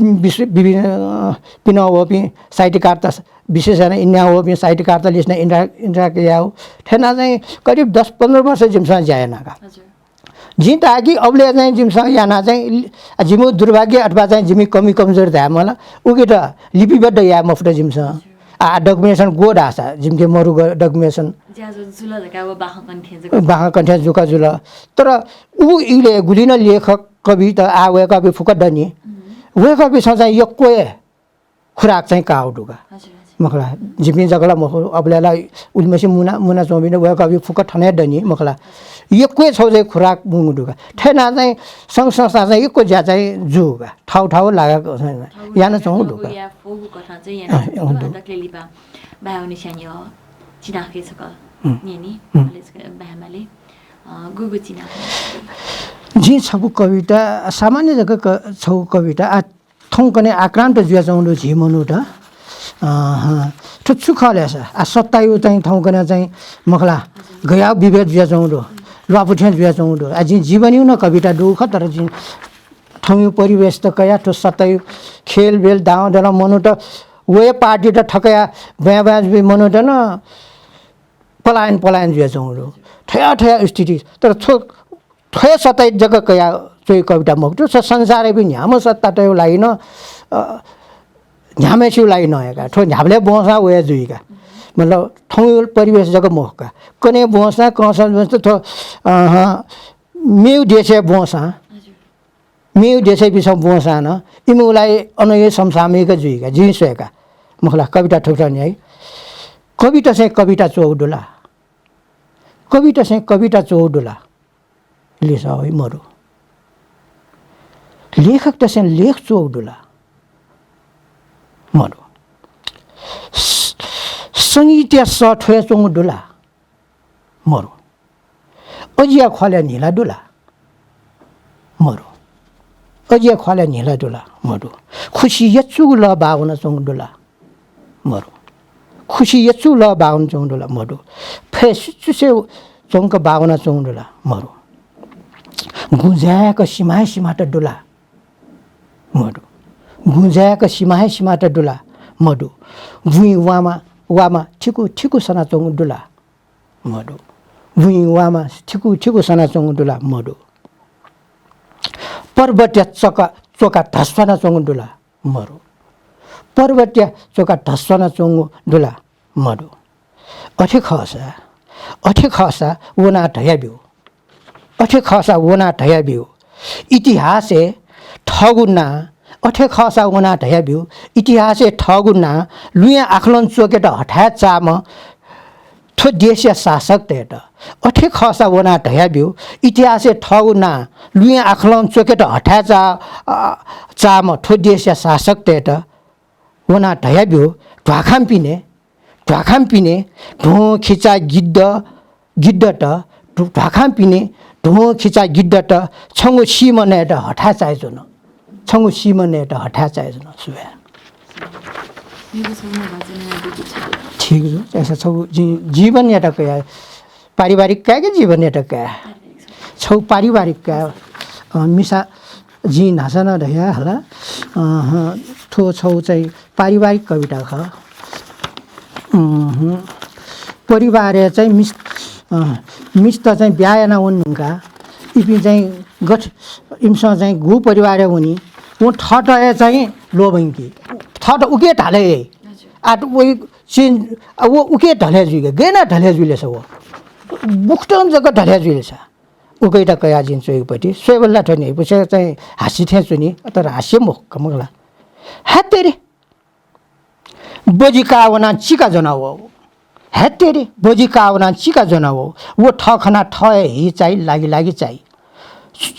विश्व-, विभिन्न, अ, पिनं वःपिं साहित्यकारत, विशेष याना इन्यां वःपिं साहित्यकारत लिसना intera-, interact याउ। थथे याना चाहिँ करिब दस पन्ध्र वर्ष जिमिसं ज्या याना का। हजुर। जिं ताः कि अबले चाहिँ जिमिसं याना चाहिँ लि-, जिमिगु दुर्भाग्य अथवा चाहिँ जिमि कमी कमजोरी धायेमाल, उकियात लिपिबद्ध याये मफुत जिमिसं। हजुर। आ, documentation ग्व धाःसा, जिमिके मरु ग-, documentation। ज्या जु-, जुल धकाः व बाखं कने थें जक। बाखं कने थें जक जुल। तर उ इलय् गुलि नं लेखक, कवित आः वय्कःपिं फुक्क दनि। हम्म। वय्कःपिन्सं चाहिँ यक्व हे खुराक चाहिँ काःगु दु का। हजुर, हजुर। मखु ला, जिपिं जक ला मखु, अबलय् ला उलिमछि मुना, मुना च्वंपिं वय्कःपिं फुक्क थन हे दनि, मखु ला। यक्व हे छगू चाहिँ खुराक मुंगु दु का। थथे यानाः चाहिँ संघ संस्था चाहिँ यक्व ज्या चाहिँ जू का। थःगु थःगु लागा यानाच्वंगु दु का। अँ, अँ, दु। दकले लिपा भाय्‌निसें न्यं चिनाखी छकः न्यनी, अले छकः भाय् माले, अ, गुगु चिना। जिं छगू कविता, सामान्य जक क-, छगू कविता, आ, थौंकन्हय् आक्रान्त जुयाच्वंगु दु झी मनूत। अ, हँ। थ्व छु खः ले सा? आ, सत्ताया चाहिँ थौंकन्हय् चाहिँ मखु ला, गया विभेद जुयाच्वंगु दु, ल्वापु थें जुयाच्वंगु दु। आ, जिं जीवनया नं कविता दु खः, तर जिं थौंया परिवेश त कया, थ्व सत्ताया खेलबेल, दाउँदलं मनूत, वया पार्टीत थकया ब्वाँय् ब्वाँय् जुइ मनूत नं पलायन पलायन जुयाच्वंगु दु। थया थया स्थिति, तर थ्व, थ्व सत्ताया जक कया च्वय् कविता मखु, थ्व संसारया न्ह्याम्ह सत्तातय् लागि नं, अ, न्ह्याम्हसिया लागि नं हे का। थ्व न्ह्याबलें ब्वंसां वया जुइ का। मतलब, थौंया परिवेश जक मखु का। कन्हय् ब्वंसां, कंसां ब्वंसां, थ्व, अ, हँ, मेगु देशय् ब्वंसां, मेगु देशय् बिसं ब्वंसां नं इमिगु लागि अन हे समसामयिक जुइ का, जिं स्वये का। मखु ला, कविता थुकथं न्याइ। कवितसें कविता च्वःगु दु ला? कवितसें कविता च्वःगु दु ला? लिसः वइ, मदु। लेखकतसें लेख च्वःगु दु ला? मदु। स-, संगीतया सः थ्वयाच्वंगु दु ला? मदु। अजिया ख्वालय् न्हिला दु ला? मदु। अजिया ख्वालय् न्हिला दु ला? मदु। खुसि यचुगु लः बाः वनाच्वंगु दु ला? मदु। खुसि यचुगु लः बाः वनाच्वंगु दु ला? मदु। फय् सुचुसे च्वंक बाः वनाच्वंगु दु ला? मदु। गुँजाय्क सिमाय् सिमात दु ला? मदु। गुँजाय्क सिमाय् सिमात दु ला? मदु। बुँइ वामा वामा थिकु थिकु सनाच्वंगु दु ला? मदु। बुँइ वामा थिकु थिकु सनाच्वंगु दु ला? मदु। पर्वतया चका, च्वका धस्वानाच्वंगु दु ला? मदु। पर्वतया च्वका धस्वानाच्वंगु दु ला? मदु। अथे खःसा, अथे खःसा वनाः धयाब्यु। अथे खःसा वनाः धयाब्यु। इतिहासय् थःगु नां, अथे खःसा वनाः धयाब्यु। इतिहासय् थःगु नां लुँया आखलं च्वकेत हथाय् चाःम्ह थ्व देशया शासकतय्त, अथे खःसा वनाः धयाब्यु, इतिहासय् थःगु नां लुँया आखलं च्वकेत हथाय् चा-, अ, चाःम्ह थ्व देशया शासकतय्त वनाः धयाब्यु, ध्वाखां पिने, ध्वाखां पिने, ध्वं खिचा गिद्ध, गिद्धत, ध्व-, ध्वाखां पिने, ध्वं खिचा गिद्धत, छंगु सीम्ह नयेत हथाय् चायाच्वन। छंगु सीम्ह नयेत हथाय् चायाच्वन। सुभाय्। ठीक छु। अय्सा छगू जि-, जीवनयात कया, पारिवारिक काय् कि जीवनयात काय्? छगू पारिवारिक काय्, अ, मिसा जिं न्हाचः नं धया हला। अ, हँ, थ्व छगू चाहिँ पारिवारिक कविता खः। अ, हँ। परिवारय् चाहिँ मिस-, अ, मिस्त चाहिँ ब्याहा याना वने धुंकाः इपिं चाहिँ गथ-, इमिसं चाहिँ गु परिवारय् वनी, वं थःत हे चाहिँ ल्वःमंकी। थःत उके धाले हे। हजुर। आ, त वइ चिन, आ, व उके धाले जुइके, गय् याना धाले जुइले सा व। बुखतं जक धाले जुइले सा। उकेत कयाः जिं च्वयेगु पति। स्वयेबलय् थ्व न्ह्यइपुसे चाहिँ हासि थें च्वनी, तर हास्य मखु का, मखु ला। हत्तेरी। बजि काः वनाः चिका ज्वना वः। हत्तेरी, बजि काः वनाः चिका ज्वना वः। व थः खनाः थः हे हि चाइ, लागि लागि चाइ। छु,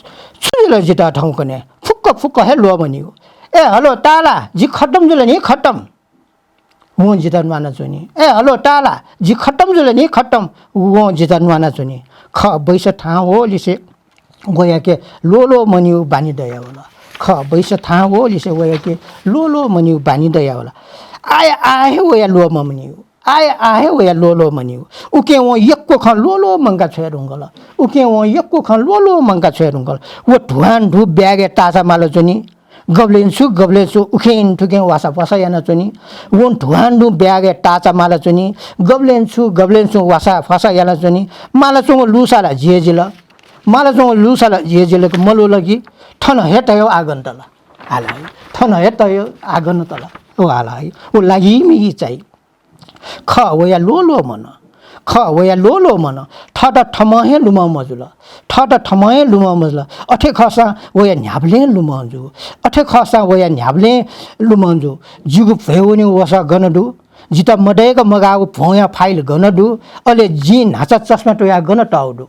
छु जुल जितः थौंकन्हय्? फुक्क फुक्क हे ल्वःमनीगु। ए, हलो, ताला, जि खतम जुल नि, खतम। वं जितः न्वानाच्वनी। ए, हलो, ताला, जि खतम जुल नि, खतम। वं जितः न्वानाच्वनी। खः, बैस थाहां वःलिसे वयाके ल्वःल्वःमनीगु बानी दयावल। खः, बैस थाहां वःलिसे वयाके ल्वःल्वःमनीगु बानी दयावल। आः, आः हे वया ल्वःमंमनीगु। आः, आः हे वया ल्वःल्वःमनीगु। उकिं वं यक्व खँ ल्वःल्वःमंका छ्वये धुंकल। उकिं वं यक्व खँ ल्वःल्वःमंका छ्वये धुंकल। व धुहां धुँ ब्यागय् ताःचा मालाच्वनी। गबलें छु, गबलें छु, उखें थुखें वासा फसा यानाच्वनी। वं धुहां धुँ ब्यागय् ताःचा मालाच्वनी। गबलें छु, गबलें छु, वासा फसा यानाच्वनी। मालाच्वंगु लूसा ला ज्यय् जिल। मालाच्वंगु लूसा ला ज्यय् जिल कि मलूल कि थन हे तयेगु आगन्तल। हालाइ, थन हे तयेगु आगन्तल। व हालाइ, व लागि मिगि चाइ। खः, वया ल्वःल्वः मन। खः, वया ल्वःल्वः मन। थःत थम्हं हे लुमं मजुल। थःत थम्हं हे लुमं मजुल। अथे खःसां वया न्ह्याबलें लुमं जु। अथे खःसां वया न्ह्याबलें लुमं जु। जिगु भ्वय् वनेगु वसः गन दु? जितः मदय्क मगाःगु भ्वंया फाइल गन दु, अले जिं न्हाचः चस्मा त्वयाः गन तःगु दु?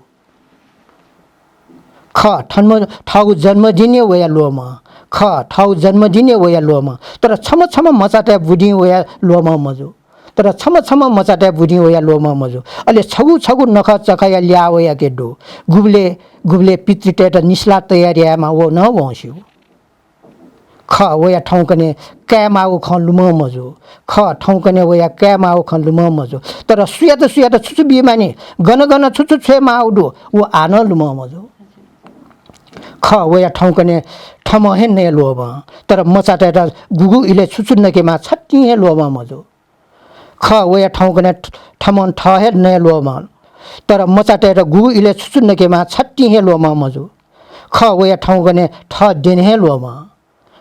खः, थन्म-, थःगु जन्मदिन हे वया ल्वःमं। खः, थःगु जन्मदिन हे वया ल्वःमं। तर छम्ह छम्ह मचातय् बुदिं वया ल्वःमं मजू। तर छम्ह छम्ह मचातय् बुदिं वया ल्वःमं मजू। अले छगू छगू नखःचखःया ल्याः वयाके दु। गुबलय् गुबलय् पितृतय्त निस्लाः तयार यायेमाः व नं वं स्यू। खः, वया थौंकन्हय् कायेमाःगु खँ लुमं मजू। खः, थौंकन्हय् वया कायेमाःगु खँ लुमं मजू। तर सुयात सुयात छु छु बीमानि, गन गन छु छु छ्वयेमाःगु दु, व आः नं लुमं मजू। खः, वया थौंकन्हय् थमं हे नये ल्वःमं, तर मचातय्त गुगु इलय् छु छु नकेमाः छतिं हे ल्वःमं मजू। खः, वया थौंकन्हय् थ-, थमं थः हे नये ल्वःमं, तर मचातय्त गुगु इलय् छु छु नकेमाः छतिं हे ल्वःमं मजू। खः, वया थौंकन्हय् थः द्यने हे ल्वःमं।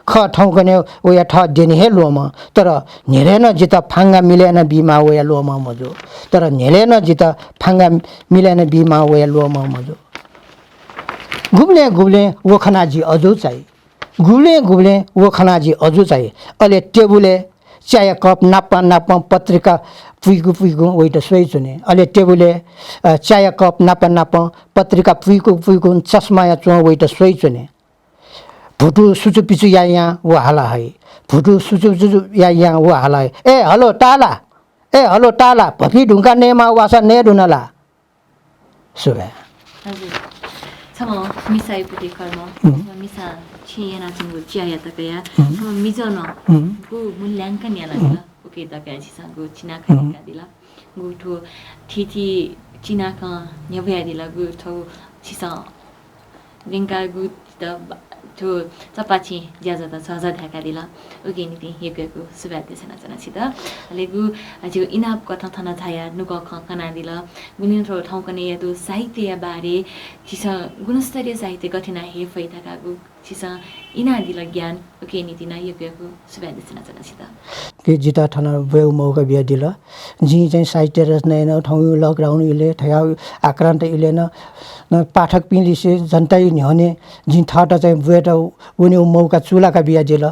खः, थौंकन्हय् वया थः द्यने हे ल्वःमं, तर न्ह्यलय् नं जितः फांगा मिलय् याना बीमाः वया ल्वःमं मजू। तर न्ह्यलय् नं जितः फांगा मिलय् याना बीमाः वया ल्वःमं मजू। गुबलें गुबलें व खनाः जि अजू चाइ। गुबलें गुबलें व खनाः जि अजू चाइ। अले टेबुलय् चाया कप नापं नापं पत्रिका पुइकु पुइकु वइत स्वइच्वने। अले टेबुलय्, अ, चाया कप नापं नापं पत्रिका पुइकु पुइकु चस्माया च्वं वइत स्वइच्वने। भुतु सुचुपिचु यायां व हाला हइ। भुतु सुचुपिचु यायां व हाला हइ। ए, हलो, ताला। ए, हलो, ताला। भफि धुंका नयेमाः वासः नये धुन ला? सुभाय्। हजुर। छम्ह मिसायागु कर्म, हुँ। छम्ह मिसां छेँय् यानाच्वंगु च्याया तकया, हुँ। छम्ह मिजं नं हुँ। गु मूल्यांकन यानादिल, हुँ। उके तकया झीसं गु चिनाखँ हुँ। न्यंकादिल। गु थ्व थीथी चिनाखँ न्ह्यब्वयादिल, गु थ्व झीसं न्यंकागु त बा-, थ्व चपाःछेँ ज्याझ्वःत झःझः धाय्कादिल। उके निंतिं यक्व यक्व सुभाय् देछानाच्वना छित। अले गु, अ, झीगु इनाप कथं थन झायाः नुगः खँ कनादिल। गुलिं थ्व थौंकन्हय्‌या थ्व साहित्यया बारे, झीसं गुणस्तरीय साहित्य गथे याना हये फइ धकाः गु झीसं इनादिल ज्ञान, उके निंतिं नं यक्व यक्व सुभाय् देछानाच्वना छित। कि जितः थन ब्वयेगु मौका बियादिल। जिं चाहिँ साहित्य रचना यानागु थौंया lockdown इलय्, थौंया आक्रान्त इलय् नं, नं पाठकपिंलिसे जनताया न्ह्यःने जिं थःत चाहिँ ब्वयेत वनेगु मौका चूलाका बियादिल।